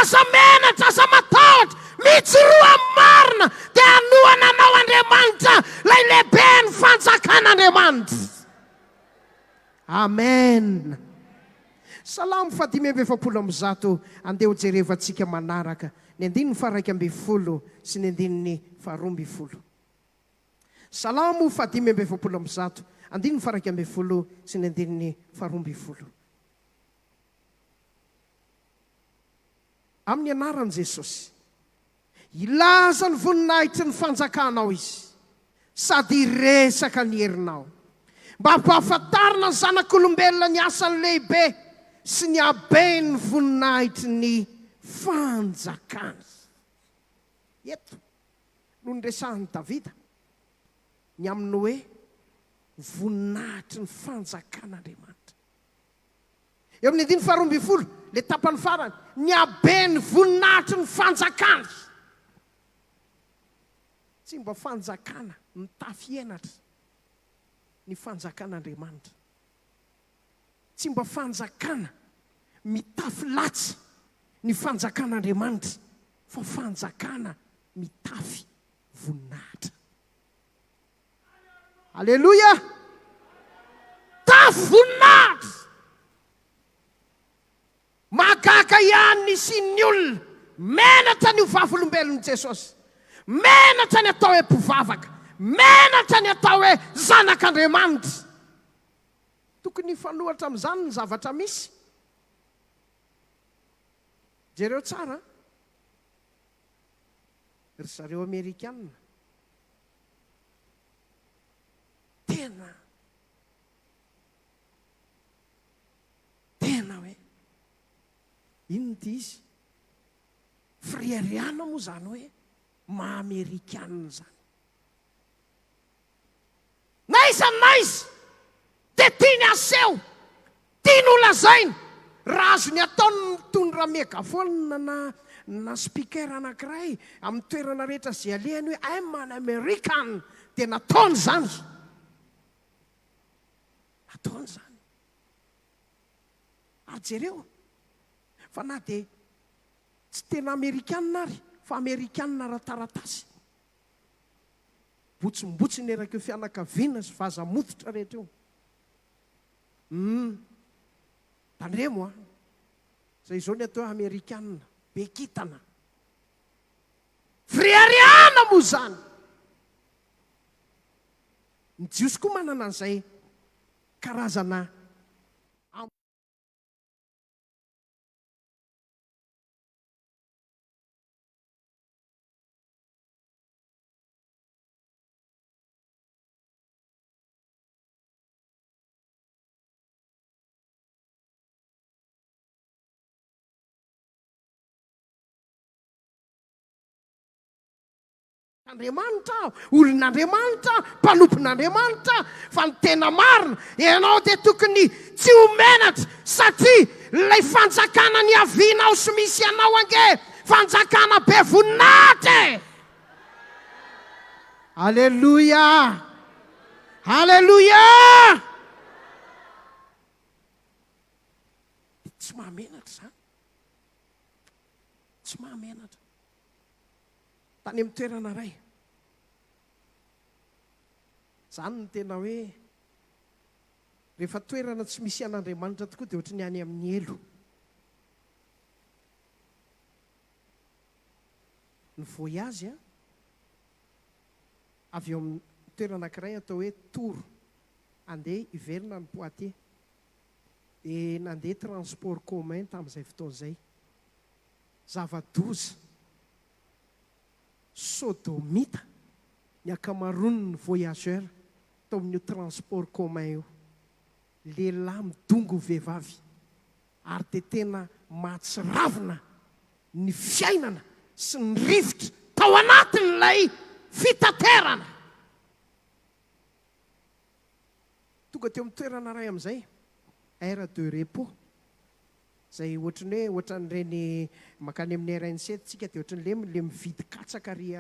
Aza menatra, aza matahotra, mijoroa amin'ny marina, dia hanohana anao Andriamanitra, ilay lehiben'ny fanjakan'Andriamanitra. Amen. Salamo faha 145, andeha ho jerevantsika manaraka ny andininy faha 11 sy ny andininy faha 12. Salamo faha 145, andininy faha 11 sy ny andininy faha 12. Amin'ny anaran'i Jesosy. Hilaza ny voninahitry ny fanjakanao izy, sady hiresaka ny herinao, mba hampahafantarina ny zanak'olombelona ny asany lehibe sy ny haben'ny voninahitry ny fanjakany. Eto no niresahan'i Davida ny amin'ny hoe voninahitry ny fanjakan'Andriamanitra. Eo amin'ny andininy faharoa ambin'ny folo, ilay tapany farany, ny haben'ny voninahitry ny fanjakany. Tsy mba fanjakana mitafy henatra ny fanjakan'Andriamanitra. Tsy mba fanjakana mitafy latsa ny fanjakan'Andriamanitra, fa fanjakana mitafy voninahitra. Aleloia! Tafo voninahitra! Mahagaga ihany ny hisian'ny olona menatra ny ho vavolombelon'i Jesosy, menatra ny atao hoe mpivavaka, menatra ny atao hoe zanak'Andriamanitra. Tokony hifanohitra amin'izany ny zavatra misy. Jereo tsara an! Ry zareo Amerikana. Tena, tena hoe inona ity izy? Fireharehana moa izany hoe maha amerikanina izany. N'aiza n'aiza dia tiany haseho, tiany ho lazaina, raha azony atao ny mitondra megaphone na na speaker anankiray amin'ny toerana rehetra izay alehany hoe I'm an American dia nataony izany. Nataony izany. Ary jereo fa na dia tsy tena amerikanina ary fa amerikanina ara-taratasy. Botsimbotsiny erak'io fianakaviana sy vaza mototra rehetra io. Humm. Tandremo an. Zay izao ny atao hoe amerikana, be kintana. Fireharehana moa izany. Ny jiosy koa manana an'izay karazana. Andriamanitra aho, olon'Andriamanitra aho, mpanompon'Andriamanitra aho, fa ny tena marina, ianao dia tokony tsy ho menatra satria ilay fanjakana niavianao sy misy anao ange fanjakana be voninahitra e! Aleloia! Aleloia! Tsy mahamenatra izany. Tsy mahamenatra. Tany amin'ny toerana iray. Izany no tena hoe rehefa toerana tsy misy an'Andriamanitra tokoa dia ohatry ny any amin'ny helo. Ny voyage an, avy eo amin'ny toerana anankiray atao hoe Tours, handeha hiverina any Poitiers. Dia nandeha transport commun tamin'izay fotoana izay. Zava-doza, sodomita ny ankamaroan'ny voyageurs tao amin'io transport commun io. Lehilahy midongy ho vehivavy. Ary dia tena mahatsiravina ny fiainana sy ny rivotra tao anatin'ilay fitaterana. Tonga teo amin'ny toerana iray amin'izay, aire de repos, izay ohatry ny hoe ohatran'ireny mankany amin'ny RNC tsika dia ohatry ny le le mividy katsaka ary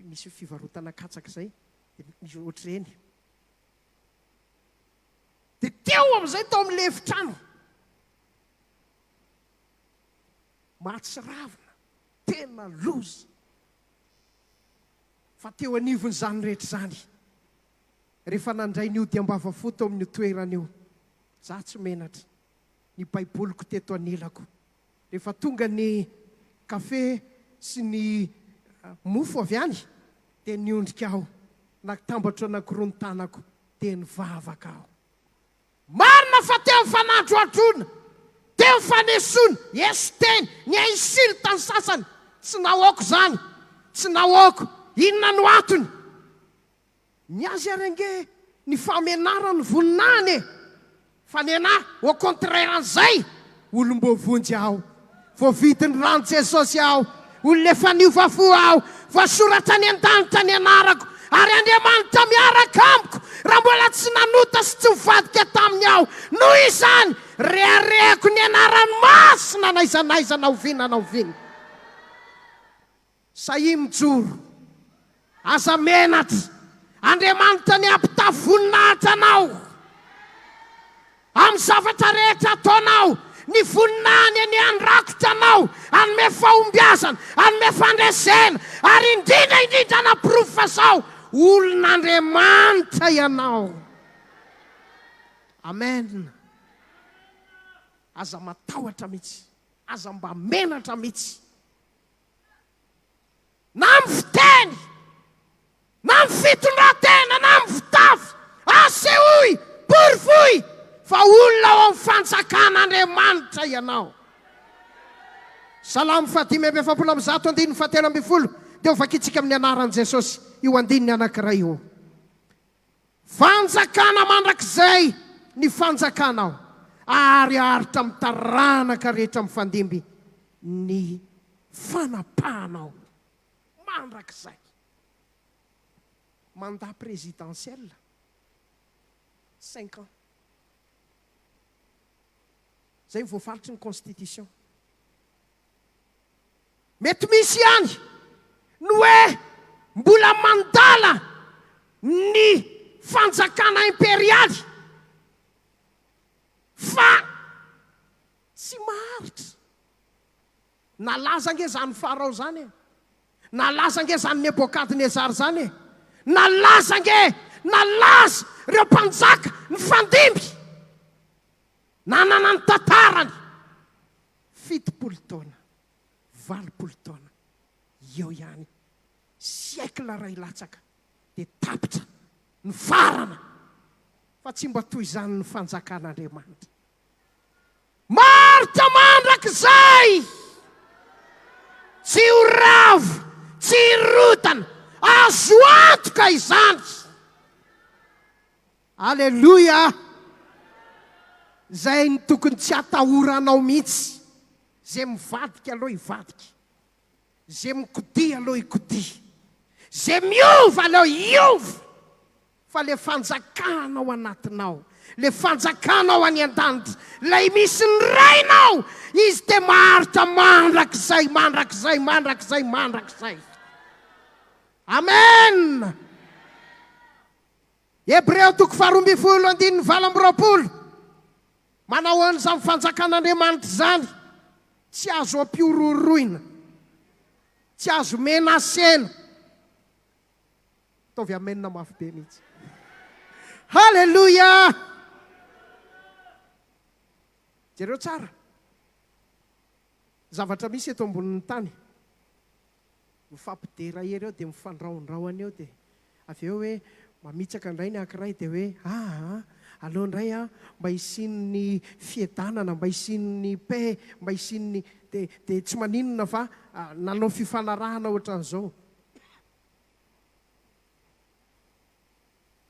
misy fivarotana katsaka izay, dia misy ohatr'ireny. Dia teo amin'izay tao amin'ilay efitrano. Mahatsiravina, tena loza. Fa teo anivon'izany rehetra izany, rehefa nandray ny ody am-bavafo tao amin'io toerana io, za tsy menatra. Ny Baiboliko teto anilako. Rehefa tonga ny kafe sy ny mofo avy any dia niondrika aho, natambatro anankiroa ny tanako dia nivavaka aho. Marina fa teo ny fanandroandroana, teo ny fanesoana, eso teny, ny insulte ny sasany, tsy nahoako izany, tsy nahoako, inona no antony? Ny azy ary ange ny famenarany ny voninahiny e! Fa ny anah au contraire an'izay, olom-boavonjy aho, voavidin'ny ran'i Jesosy aho, olona efa niova fo aho, voasoratra any an-danitra ny anarako, ary Andriamanitra miaraka amiko raha mbola tsy nanota sy tsy nivadika taminy aho, noho izany reharehako ny anarany masina n'aiza n'aiza na oviana na oviana. Sahia mijoro. Aza menatra. Andriamanitra anie hampitafy voninahitra anao amin'ny zavatra rehetra ataonao. Ny voninahiny anie handrakotra anao, hanome fahombiazana, hanome fandresena, ary indrindra indrindra hanaporofo fa sao olon'Andriamanitra ianao. Amen. Aza matahotra mihitsy. Aza mba menatra mihitsy. Na amin'ny fiteny, na amin'ny fitondran-tena, na amin'ny fitafy, asehoy, porofoy fa olona ao amin'ny fanjakan'Andriamanitra ianao. Salamo fahadimy amby 144 andininy fahatelo ambin'ny folo dia hovakintsika amin'ny anaran'i Jesosy io andininy anankiray io. Fanjakana mandrakizay ny fanjakanao, ary haharitra amin'ny taranaka rehetra mifandimby ny fanapahanao mandrakizay. Mandat présidentiel, cinq ans. Izay no voafaritry ny constitution. Mety misy ihany ny hoe mbola mandala ny fanjakana imperialy fa tsy maharitra. Nalaza ange izany Farao izany e! Nalaza ange izany Nebokadnezara izany e! Nalaza ange, nalaza ireo mpanjaka nifandimby nanana ny tantarany. 70 taona, 80 taona, eo ihany, siècle iray latsaka dia tapitra, nifarana, fa tsy mba toy izany ny fanjakan'Andriamanitra. Maharitra mandrakizay! Tsy ho rava, tsy hirodana, azo antoka izany! Aleloia! Zay no tokony tsy atahoranao mihitsy. Ze mivadika aleo hivadika. Ze mikodia aleo hikodia. Ze miova aleo hiova. Fa le fanjakana ao anatinao, le fanjakana ao any an-danitra, lay misy ny Rainao, izy dia maharitra mandrakizay, mandrakizay, mandrakizay, mandrakizay. Amen! Hebreo toko faharoambinifolo andininy 28, Manao an'izany fanjakan'Andriamanitra izany, tsy azo ampihorohoroina, tsy azo menasena. Ataovy amen mafy be mihitsy. Haleloia! Jereo tsara ny zavatra misy eto ambonin'ny tany. Mifampidera ery eo dia mifandrahondrahona eo dia avy eo hoe mamitsaka indray ny ankiray dia hoe aa aleo indray an mba hisian'ny fiadanana, mba hisian'ny paix, mba hisian'ny dia dia tsy maninona fa nanao fifanarahana ohatran'izao.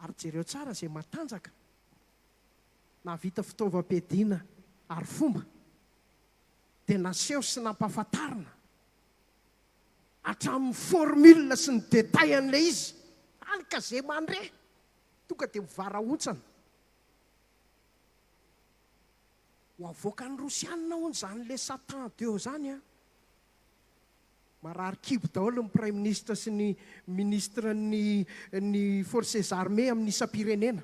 Ary jereo tsara izay matanjaka, nahavita fitaovam-piadiana ary fomba dia naseho sy nampahafantarina hatramin'ny formule sy ny détail an'ilay izy, hany ka izay mandre tonga dia mivarahontsana. Ho avoakan'ny Rosianina hono izany le Satan deux izany an! Marary kibo daholo ny Praiminisitra sy ny Ministre-n'ny ny Forces Armées amin'ny isam-pirenena.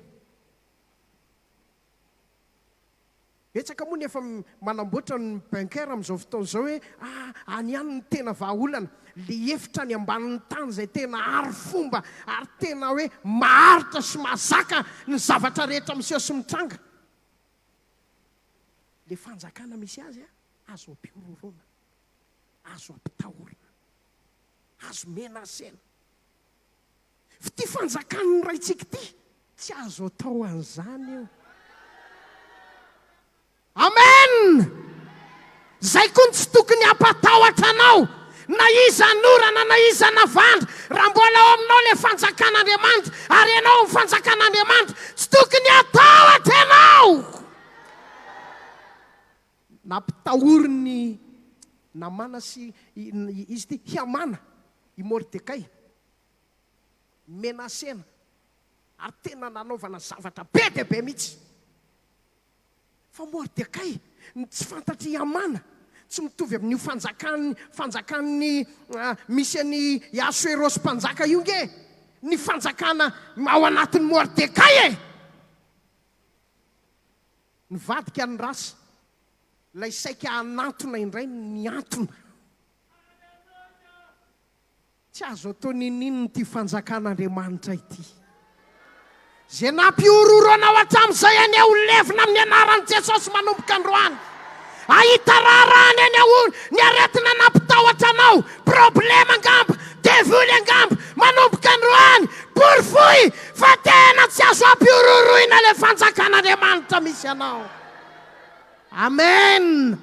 Betsaka moa ny efa manamboatra ny bunker amin'izao fotoana izao hoe ah, any ihany no tena vahaolana. Le efitra any ambanin'ny tany izay tena arifomba ary tena hoe maharitra sy mahazaka ny zavatra rehetra miseho sy mitranga. Le fanjakana misy azy azo ampihorohoroana, azo ampitahorana, azo menacena. F'ity fanjakan'ny Raintsika ity, tsy azo atao an'izany io. Amen! Zay koa no tsy tokony hampatahotra anao, na iza anorana na iza navandra, raha mbola ao aminao le fanjakan'Andriamanitra ary ianao ao amin'ny fanjakan'Andriamanitra, tsy tokony hatahotra ianao! Nampitahorin'i Namana sy izy ity, Hamana, i Mordekay, menacena ary tena nanaovana zavatra be dia be mihitsy. Fa Mordekay, ny tsy fantatr'i Hamana, tsy mitovy amin'io fanjakan'ny fanjakan'ny misy an'i Asoerosy mpanjaka io nge ny fanjakana ao anatin'i Mordekay e! Nivadika ny rasa, ilay saika hanantona indray no nihantona. Tsy azo atao ninoninona ity fanjakan'Andriamanitra ity. Izay nampihorohoro anao hatramin'izay anie ho levona amin'ny anaran'i Jesosy manomboka androany. Hahita raharahany anie ho ny aretina nampitahotra anao, problema angamba, devoly angamba, manomboka androany. Porofoy fa tena tsy azo ampihorohoroina ilay fanjakan'Andriamanitra misy anao. Amen.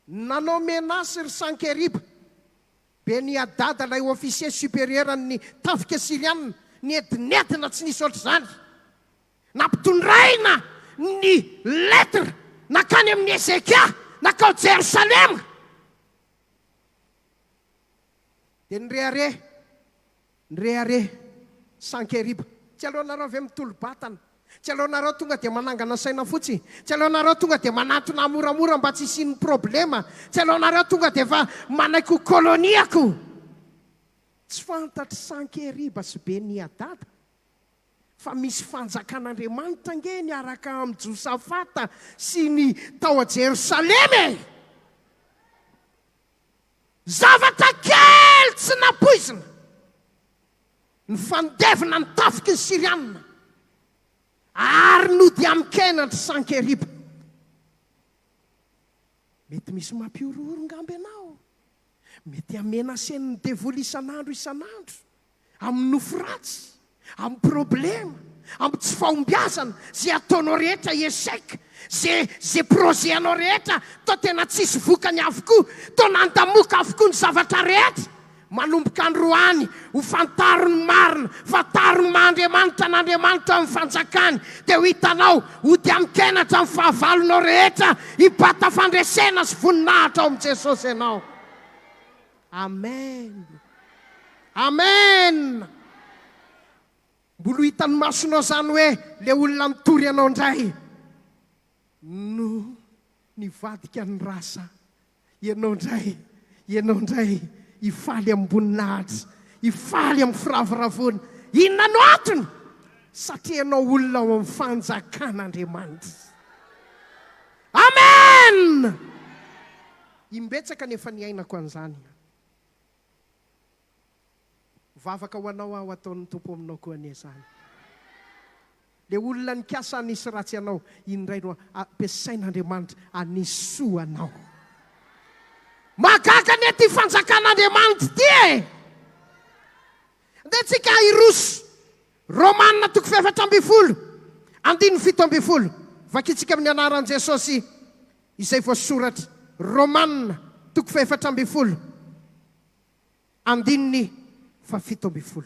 Nanao menace ry Sankeriba, Beni-Hadada ilay officier supérieur an'ny tafika syriana, niedinedina tsy nisy ohatr'izany. Nampitondraina ny lettre nankany amin'i Hezekia, nankao Jerosalema. Dia nirehareha. Nirehareha Sankeriba. Tsy aleonareo ve mitolo-batana? Tsy aleonareo tonga dia manangana saina fotsiny? Tsy aleonareo tonga dia manatona moramora mba tsy hisian'ny problema? Tsy aleonareo tonga dia efa manaiky ho koloniako? Tsy fantatr'i Sankeriba sy Beni-Hadada fa misy fanjakan'Andriamanitra ange niaraka amin'i Josafata sy ny tao Jerosalema e! Zavatra kely tsy nampoizina ny fandevina ny tafiky ny Syriana ary nody amin-kenan-dry Sankeriba. Mety misy mampihorohoro ngamba ianao. Mety hamenasen'ny devoly isan'andro isan'andro. Amin'ny nofy ratsy, amin'ny problema, amin'ny tsy fahombiazana, ze ataonao rehetra échec, ze ze projet anao rehetra toa tena tsisy vokany avokoa, toa nandamoka avokoa ny zavatra rehetra. Manomboka androany, ho fantaro ny marina, fantaro ny maha Andriamanitra an'Andriamanitra ao amin'ny fanjakany, dia ho hitanao, hody amin-kenatra amin'ny fahavalonao rehetra, hibata fandresena sy voninahitra ao amin'i Jesosy ianao. Amen Amen Mbola ho hitan'ny masonao zany hoe le olona nitory anao ndray no nivadika ny rasa ianao ndray ianao ndray hifaly amim-boninahitra hifaly amin'ny firavoravoana inona no antony satria ianao olona ao amin'ny fanjakan'Andriamanitra Amen Imbetsaka no efa niainako an'izany. Mivavaka ho anao aho ataon'ny Tompo aminao koa anie izany. Le olona nikasa hanisy ratsy anao, iny indray no ampiasain'Andriamanitra hanisy soa anao. Mahagaga anie ity fanjakan'Andriamanitra ity e! Andeha tsika hiroso. Romana toko faha-14, andininy 17. Vakintsika amin'ny anaran'i Jesosy. Izay voasoratra, Romana, toko faha-14, andininy faha-17.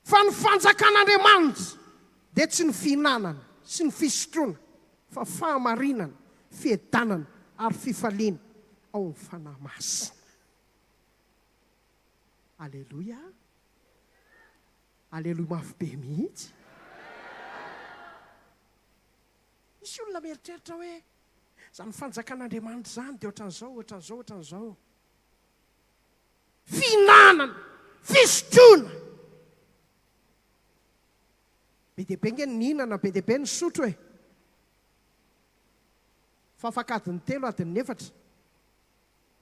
Fa ny fanjakan'Andriamanitra dia tsy ny fihinanana sy ny fisotroana, fa fahamarinana, fiadanana ary fifaliana ao amin'ny Fanahy Masina. Aleloia! Aleloia mafy be mihitsy. Misy olona mieritreritra hoe, Izany fanjakan'Andriamanitra izany dia ohatran'izao, ohatran'izao, ohatran'izao. Fihinanana, fisotroana. Be dia be ange ny nihinana, be dia be ny nisotro e. Fa afaka adiny telo, adiny efatra.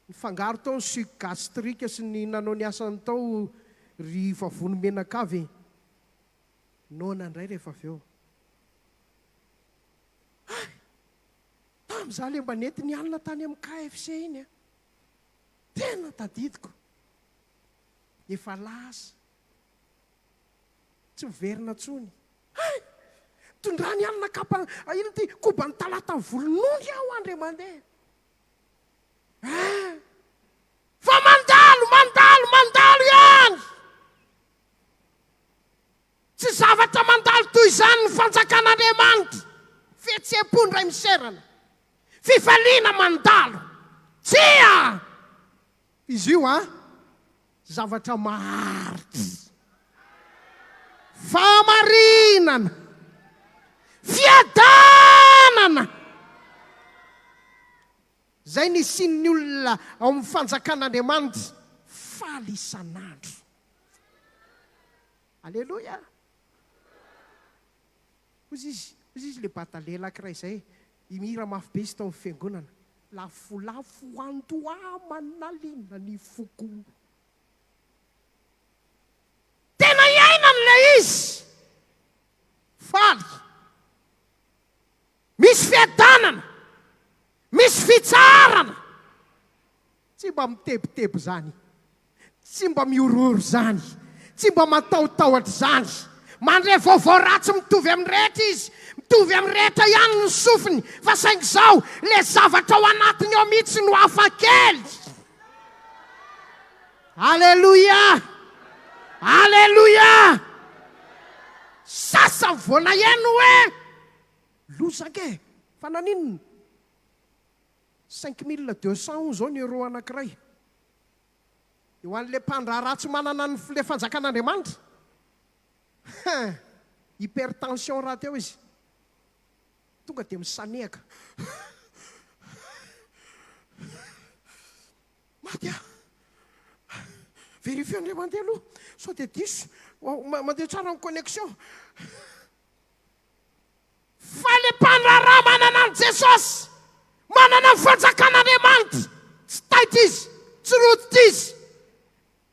Nifangaro tao ny suc gastrique sy ny nanao ny asany tao ry vavony menakavy e. Noana indray rehefa avy eo. Tamin'izaho ilay mba nentiny alina tany amin'ny KFC iny an. Tena tadidiko. Efa lasa. Tsy miverina intsony. Hay! Tondrany alina kapa, inona ity, koban'ny talata volonondry aho andry mandeha. Hein! Fa mandalo, mandalo, mandalo ihany! Tsy zavatra mandalo toy izany ny fanjakan'Andriamanitra. Fihetseham-po indray miserana. Fifaliana mandalo. Tsia! Izy io an, zavatra maharitra. Fahamarinana. Fiadanana. Izay nisian'ny olona ao amin'ny fanjakan'Andriamanitra faly isan'andro. Aleloia! Hozy izy, hozy izy le badalela ankiray izay, mihira mafy be izy tao amin'ny fiangonana. Lafolafo andoha manalina ny foko. Tena iainany ilay izy. Faly. Misy fiadanana. Misy fitsaharana. Tsy mba mitebiteby izany. Tsy mba mihorohoro izany. Tsy mba matahotahotra izany. Mandre vaovao ratsy mitovy amin'ny rehetra izy. Mitovy amin'ny rehetra ihany ny sofiny. Fa saingy izao, ilay zavatra ao anatiny ao mihitsy no hafa kely. Aleloia! Aleloia! Sasany vao naheno hoe, Loza ange e! Fa naninona? 5200 hono izao ny euro anankiray. Dia ho an'ilay mpandraharaha tsy manana ny ilay fanjakan'Andriamanitra, hein, hypertension rahateo izy, tonga dia misanehaka. Maty aho. Vérifier indray mandeha aloha sao dia diso. Mandeha tsara ny connexion. Fa le mpandraharaha manana an'i Jesosy, manana ny fanjakan'Andriamanitra, tsy taitra izy, tsy rototra izy.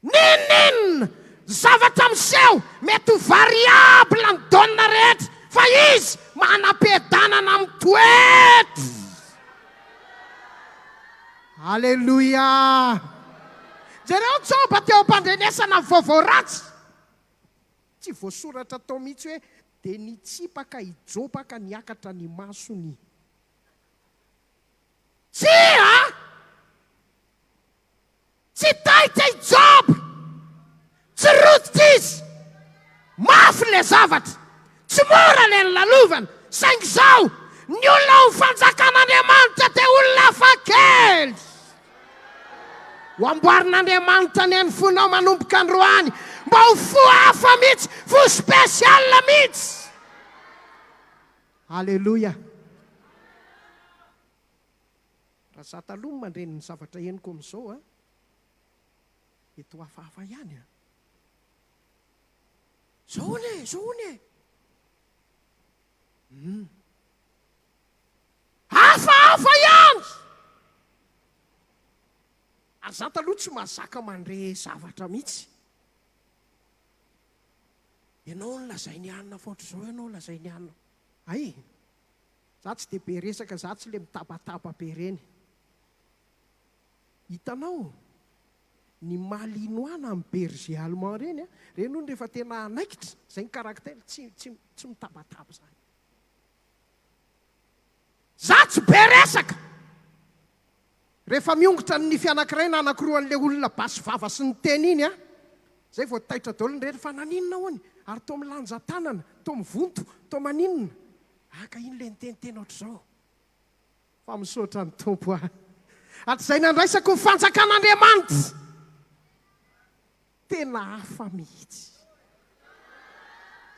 N'inon'inona zavatra miseho, mety ho variable ny donne rehetra, fa izy manam-piadanana mitoetra. Aleloia! Jereo Joba teo am-pandrenesana ny vaovao ratsy. Tsy voasoratra tao mihitsy hoe dia nitsipaka i Joba ka niakatra ny masony. Tsia! Tsy taitra i Joba! Tsy rototra izy! Mafy ilay zavatra! Tsy mora ilay nolalovana! Saingy izao, ny olona ao amin'ny fanjakan'Andriamanitra dia olona hafakely! Ho amboarin'Andriamanitra anie ny fonao manomboka androany mba ho fo hafa mihitsy, fo spécial mihitsy. Aleloia. Raha za taloha mandre ny zavatra henoko amin'izao a, mety ho hafahafa ihany a. Zao hono e, zao hono e. Hum. Hafahafa ihany! Ary za taloha tsy mahazaka mandre zavatra mihitsy. Ianao no lazain'i anona fa ohatr'izao ianao lazain'i anona. Hay! Za tsy dia be resaka, za tsy le mitabataba be ireny. Hitanao? Ny malinois na ny berger allemand ireny an, ireny hono rehefa tena hanaikitra, izay ny caractère, tsy tsy tsy mitabataba izany. Za tsy be resaka! Rehefa miongotra ny nify anankiray na anankiroa an'ilay olona basy vava sy niteny iny an, zay vao taitra daholo ny rehetra fa naninona hono? Ary toa milanja tanana, toa mivonto, toa maninona? Ah ka iny ilay niteniteny ohatr'izao. Fa misaotra ny Tompo aho hatrizay nandraisako ny fanjakan'Andriamanitra. Tena hafa mihitsy.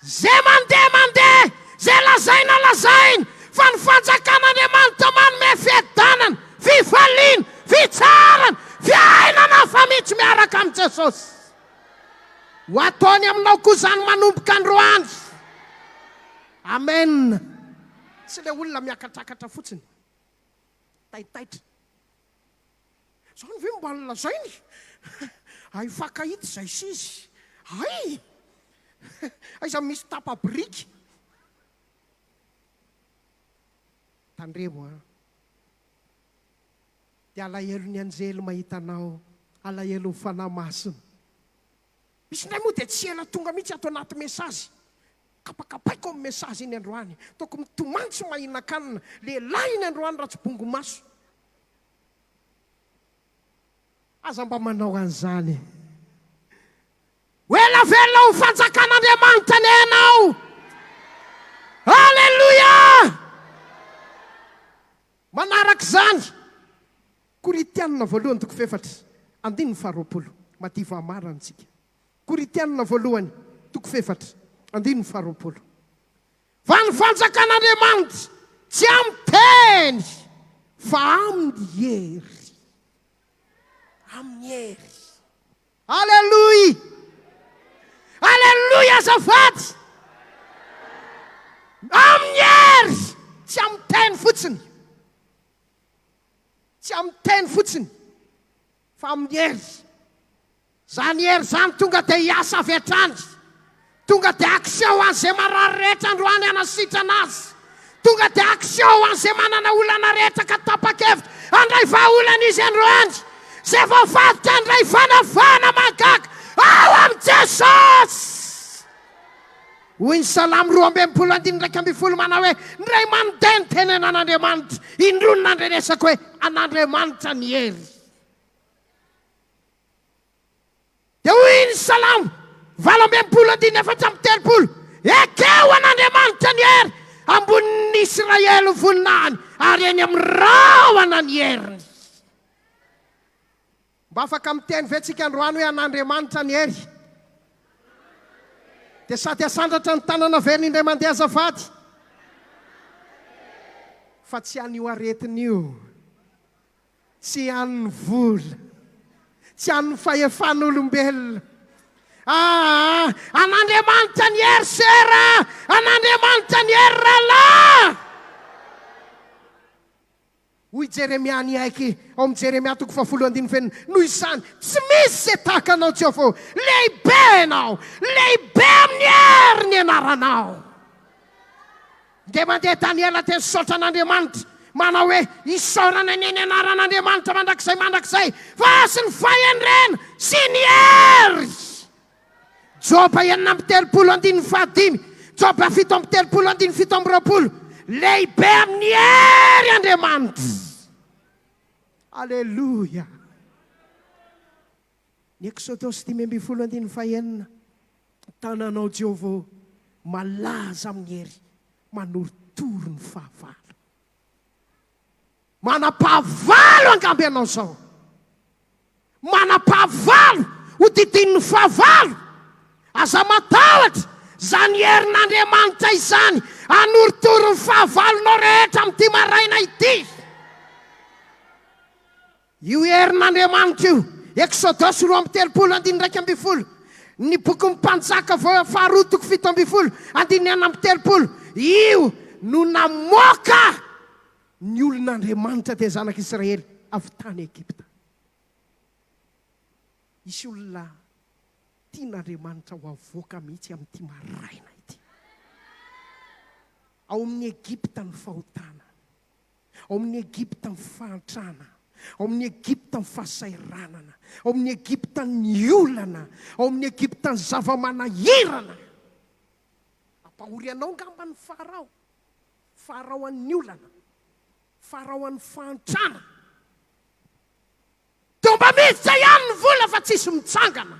Ze mandeha mandeha, ze lazaina lazaina, fa ny fanjakan'Andriamanitra manome fiadanana, fifaliana, fitsaharana, fiainana hafa mihitsy miaraka amin'i Jesosy. Ho ataony aminao koa izany manomboka androany. Amen. Tsy ilay olona miakatrakatra fotsiny, taitaitra. Zany ve mba nolazainy? Hay fakahita izay sy izy. Hay! Aiza misy tapa-biriky? Tandremo an! Dia alahelon'ny anjely mahita anao, alahelon'ny Fanahy Masina. Misy indray moa dia tsy ela tonga mihitsy ato anaty message. Kapakapaiko amin'ny message iny androany. Ataoko mitomany tsy mahinan-kanina. Lehilahy iny androany raha tsy bongo maso. Aza mba manao an'izany. Ho ela velona ho fanjakan'Andriamanitra anie ianao. Aleloia! Manaraka izany, Korintianina voalohany toko fahefatra, andininy faharoapolo. Madiva hamarana isika. Korintianina voalohany toko fahefatra, andininy faharoapolo. Fa ny fanjakan'Andriamanitra tsy amin'ny teny fa amin'ny hery. Amin'ny hery. Aleloia! Aleloia azafady! Amin'ny hery! Tsy amin'ny teny fotsiny. Tsy amin'ny teny fotsiny fa amin'ny hery. Izany hery izany tonga dia hiasa avy hatrany. Tonga dia action ho an'izay marary rehetra androany hanasitrana azy. Tonga dia action ho an'izay manana olana rehetra ka tapa-kevitra handray vahaolana izy androany. Izay voafatotra handray fanafahana mahagaga ao amin'i Jesosy. Hoy ny Salamo 62 andininy 11 manao hoe, Ny ray mandeha ny tenenan'Andriamanitra, indroa no nandrenesako hoe, an'Andriamanitra ny hery. Dia hoy ny Salamo 68 andininy 34, Ekeo an'Andriamanitra ny hery, ambonin'ny Israely ny voninahiny, ary eny amin'ny rahona ny heriny. Mba afaka miteny ve tsika androany hoe an'Andriamanitra ny hery? Dia sady asandratra ny tanana averina indray mandeha azafady. Fa tsy an'io aretina io. Tsy an'ny vola. Tsy an'ny fahefan'olombelona. Aa! An'Andriamanitra ny hery sera! An'Andriamanitra ny hery rahalahy! Hoy Jeremia niaiky ao amin'ny Jeremia toko fahafolo andininy fahenina, Noho izany, tsy misy izay tahaka anao, Jehovah ô! Lehibe ianao! Lehibe amin'ny hery ny anaranao! Dia mandeha Daniela dia nisaotra an'Andriamanitra, manao hoe, Isaorana anie ny anaran'Andriamanitra mandrakizay mandrakizay, fa azy ny fahendrena sy ny hery. Joba 36 andininy fahadimy, Joba 37 andininy 27, Lehibe amin'ny hery Andriamanitra. Aleloia. Ny Eksodosy 15 andininy fahenina, Tananao Jehovah ô, malaza amin'ny hery, manorotoro ny fahavalo. Manam-pahavalo angamba ianao izao. Manam-pahavalo, hodidinin'ny fahavalo. Aza matahotra, izany herin'Andriamanitra izany hanorotoro ny fahavalonao rehetra amin'ity maraina ity. Io herin'Andriamanitra io, Eksodosy 32 andininy 11, ny bokin'ny Mpanjaka faharoa toko 17 andininy 36, io no namoaka ny olon'Andriamanitra dia zanak'Israely avy tany Egypta. Hisy olona tian'Andriamanitra ho avoaka mihitsy amin'ity maraina ity. Ao amin'ny Egypta ny fahotana. Ao amin'i Egypta ny fahantrana, ao amin'i Egypta ny fahasahiranana, ao amin'i Egypta ny olana, ao amin'i Egypta ny zava-manahirana. Ampahory anao angamba ny Farao, Farao an'ny olana, Farao an'ny fahantrana. Toa mba miditra ihany ny vola fa tsisy mitsangana.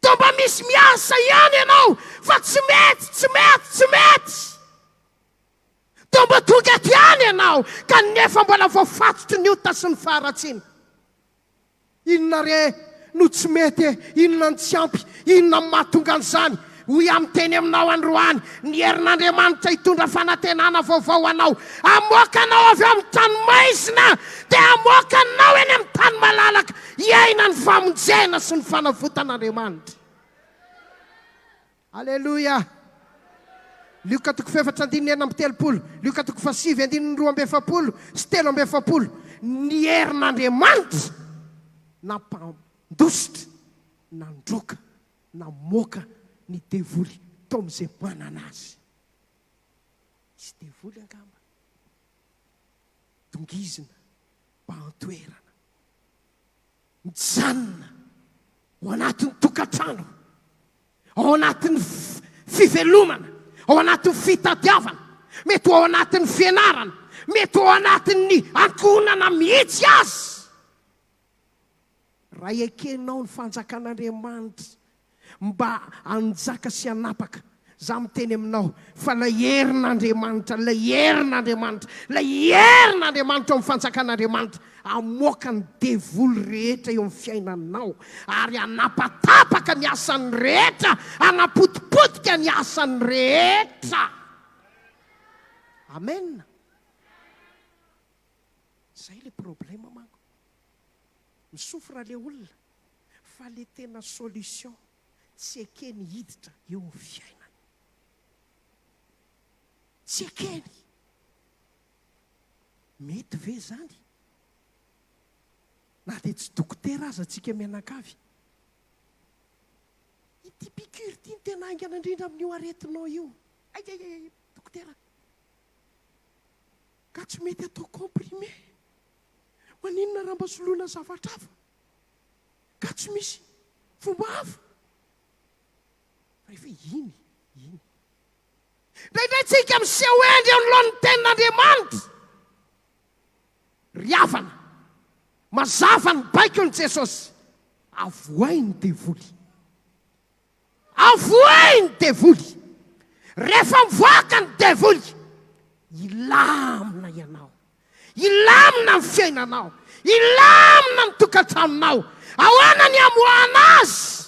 Toa mba misy miasa ihany ianao fa tsy mety, tsy mety, tsy mety. Toa mba tonga aty ihany ianao kanefa mbola voafatotry ny ota sy ny faharatsiana. Inona re no tsy mety e? Inona no tsy ampy? Inona no mahatonga an'izany? Hoy aho miteny aminao androany, ny herin'Andriamanitra hitondra fanantenana vaovao ho anao. Hamoaka anao avy ao amin'ny trano maizina dia hamoaka anao eny amin'ny tany malalaka hiaina ny famonjena sy ny fanavotan'Andriamanitra. Aleloia! Lioka toko fahefatra andininy 36, Lioka toko fahasivy andininy 42 sy 43, Ny herin'Andriamanitra nampandositra, nandroaka, namoaka ny devoly tao amin'izay manana azy. Misy devoly angamba dongizina. Mibahan-toerana. Mijanona ao anatin'ny tokantrano, ao anatin'ny fivelomana, ao anatin'ny fitadiavana, mety ho ao anatin'ny fianarana, mety ho ao anatin'ny ankohonana mihitsy aza. Raha ekenao ny fanjakan'Andriamanitra mba hanjaka sy hanapaka, za miteny aminao fa ilay herin'Andriamanitra, ilay herin'Andriamanitra, ilay herin'Andriamanitra ao amin'ny fanjakan'Andriamanitra hamoaka ny devoly rehetra eo amin'ny fiainanao ary hanapatapaka ny asany rehetra, hanapotipotika ny asany rehetra. Amen. Zay le problème manko. Mi-souffre le olona fa le tena solution tsy ekeny hiditra eo amin'ny fiainany. Tsy ekeny. Mety ve zany? Na dia tsy dokotera aza tsika mianakavy. Ity piqûre ity no tena haingana indrindra amin'io aretinao io. Ay ay ay dokotera. Ka tsy mety atao comprimé. Maninona raha mba soloina zavatra hafa? Ka tsy misy fomba hafa? Rehefa iny, iny. Indraindray tsika miseho hendry eo anoloan'ny tenin'Andriamanitra. Ry havana, mazava ny baikon'i Jesosy, avohay ny devoly. Avohay ny devoly. Rehefa mivoaka ny devoly, hilamina ianao. Hilamina ny fiainanao. Hilamina ny tokantranonao. Ahoana ny hamoahana azy?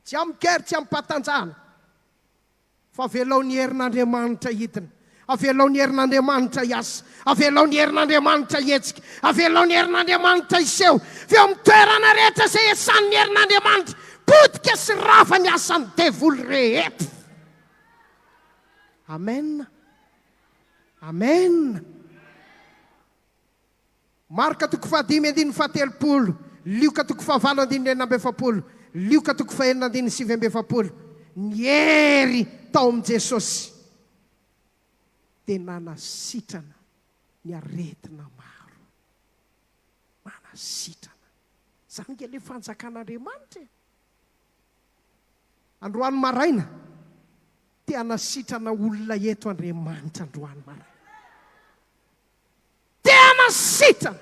Tsy amin-kery, tsy amim-pahatanjahana. Fa avelao ny herin'Andriamanitra hidina. Avelao ny herin'Andriamanitra hiasa. Avelao ny herin'Andriamanitra hihetsika. Avelao ny herin'Andriamanitra hiseho. Fa eo amin'ny toerana rehetra izay iasan'ny herin'Andriamanitra, potika sy rava ny asan'ny devoly rehetra. Amen. Amen. Marka toko fahadimy andininy fahatelopolo, Lioka toko fahavalo andininy 46, Lioka toko fahenina andininy 49, Ny hery tao amin'i Jesosy dia nanasitrana ny aretina maro. Manasitrana. Izany ange ilay fanjakan'Andriamanitra e! Androany maraina, te hanasitrana olona eto Andriamanitra androany maraina. Tena sitrana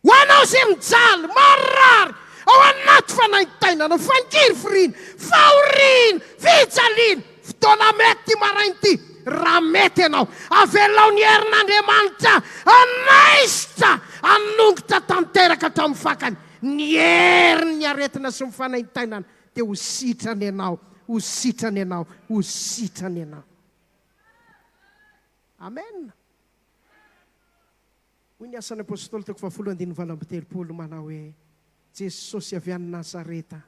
ho anao izay mijaly, marary, ao anaty fanaintainana, fangirifiriana, fahoriana, fijaliana. Fotoana mety ity maraina ity, raha mety ianao, avelao ny herin'Andriamanitra hanaisotra, hanongotra tanteraka hatramin'ny fakany ny herin'ny aretina sy ny fanaintainana, dia ho sitrana ianao, ho sitrana ianao, ho sitrana ianao. Amen! Hoy ny Asan'ny Apostoly toko fahafolo andininy 38 manao hoe, Jesosy avy any Nazareta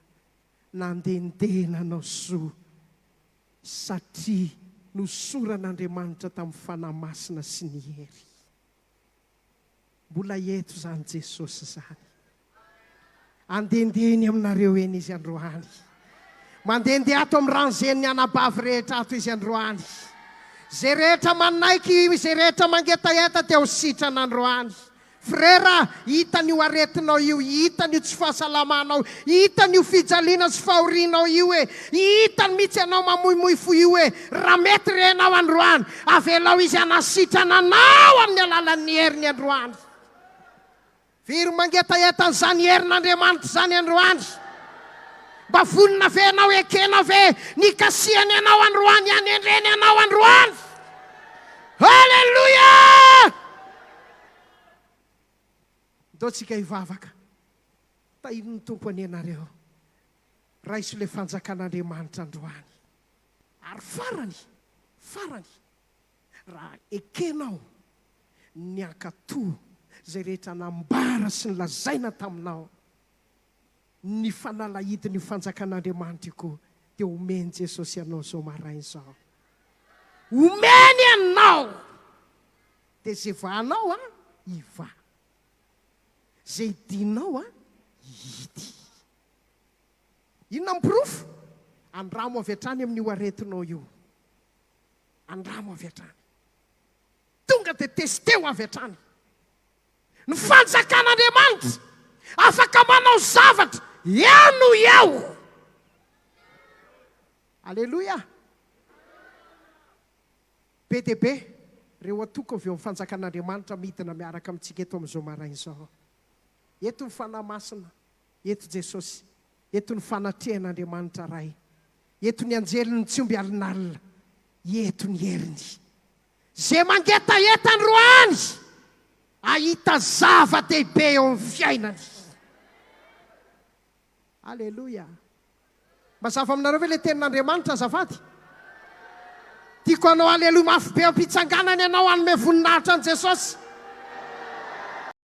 nandehandeha nanao soa satria nosoran'Andriamanitra tamin'ny Fanahy Masina sy ny hery. Mbola eto izany Jesosy izany. Andehandeha eny aminareo eny Izy androany. Mandehandeha ato amin'ny ranzen'ny anabavy rehetra ato Izy androany. Izay rehetra manaiky, izay rehetra mangetaheta dia ho sitrana androany. Frera, hitany io aretinao io, hitany io tsy fahasalamanao, hitany io fijaliana sy fahorianao io e, hitany mihitsy ianao mamoimoy fo io e, raha mety re ianao androany, avelao Izy hanasitrana anao amin'ny alalan'ny heriny androany. Very mangetaheta an'izany herin'Andriamanitra izany androany. Mba vonona ve ianao, ekenao ve ny hikasihany anao androany, hanendreny anao androany? Haleloia! Ndao tsika hivavaka. Tahin'ny Tompo anie nareo. Raiso ilay fanjakan'Andriamanitra androany. Ary farany, farany, Raha ekenao ny hankatò izay rehetra nambara sy nolazaina taminao, ny fanalahidin'io fanjakan'Andriamanitra io koa dia omen'i Jesosy anao izao maraina izao. Omeny anao! Dia izay vahanao an, hivaha. Izay hidinao an, hihidy. Inona ny porofo? Andramo avy hatrany amin'io aretinao io. Andramo avy hatrany. Tonga dia testeo avy hatrany. Ny fanjakan'Andriamanitra afaka manao zavatra eo no eo. Aleloia! Be dia be ireo antoko avy eo amin'ny fanjakan'Andriamanitra midina miaraka amintsika eto amin'izao maraina izao. Eto ny Fanahy Masina, eto Jesosy, eto ny fanatrehan'Andriamanitra Ray, eto ny anjeliny tsy omby alinalina, eto ny heriny. Izay mangetaheta androany hahita zava-dehibe eo amin'ny fiainany. Aleloia! Mazava aminareo ve ilay tenin'Andriamanitra azafady? Tiako hanao aleloia mafy be am-pitsanganana ianao hanome voninahitra an'i Jesosy.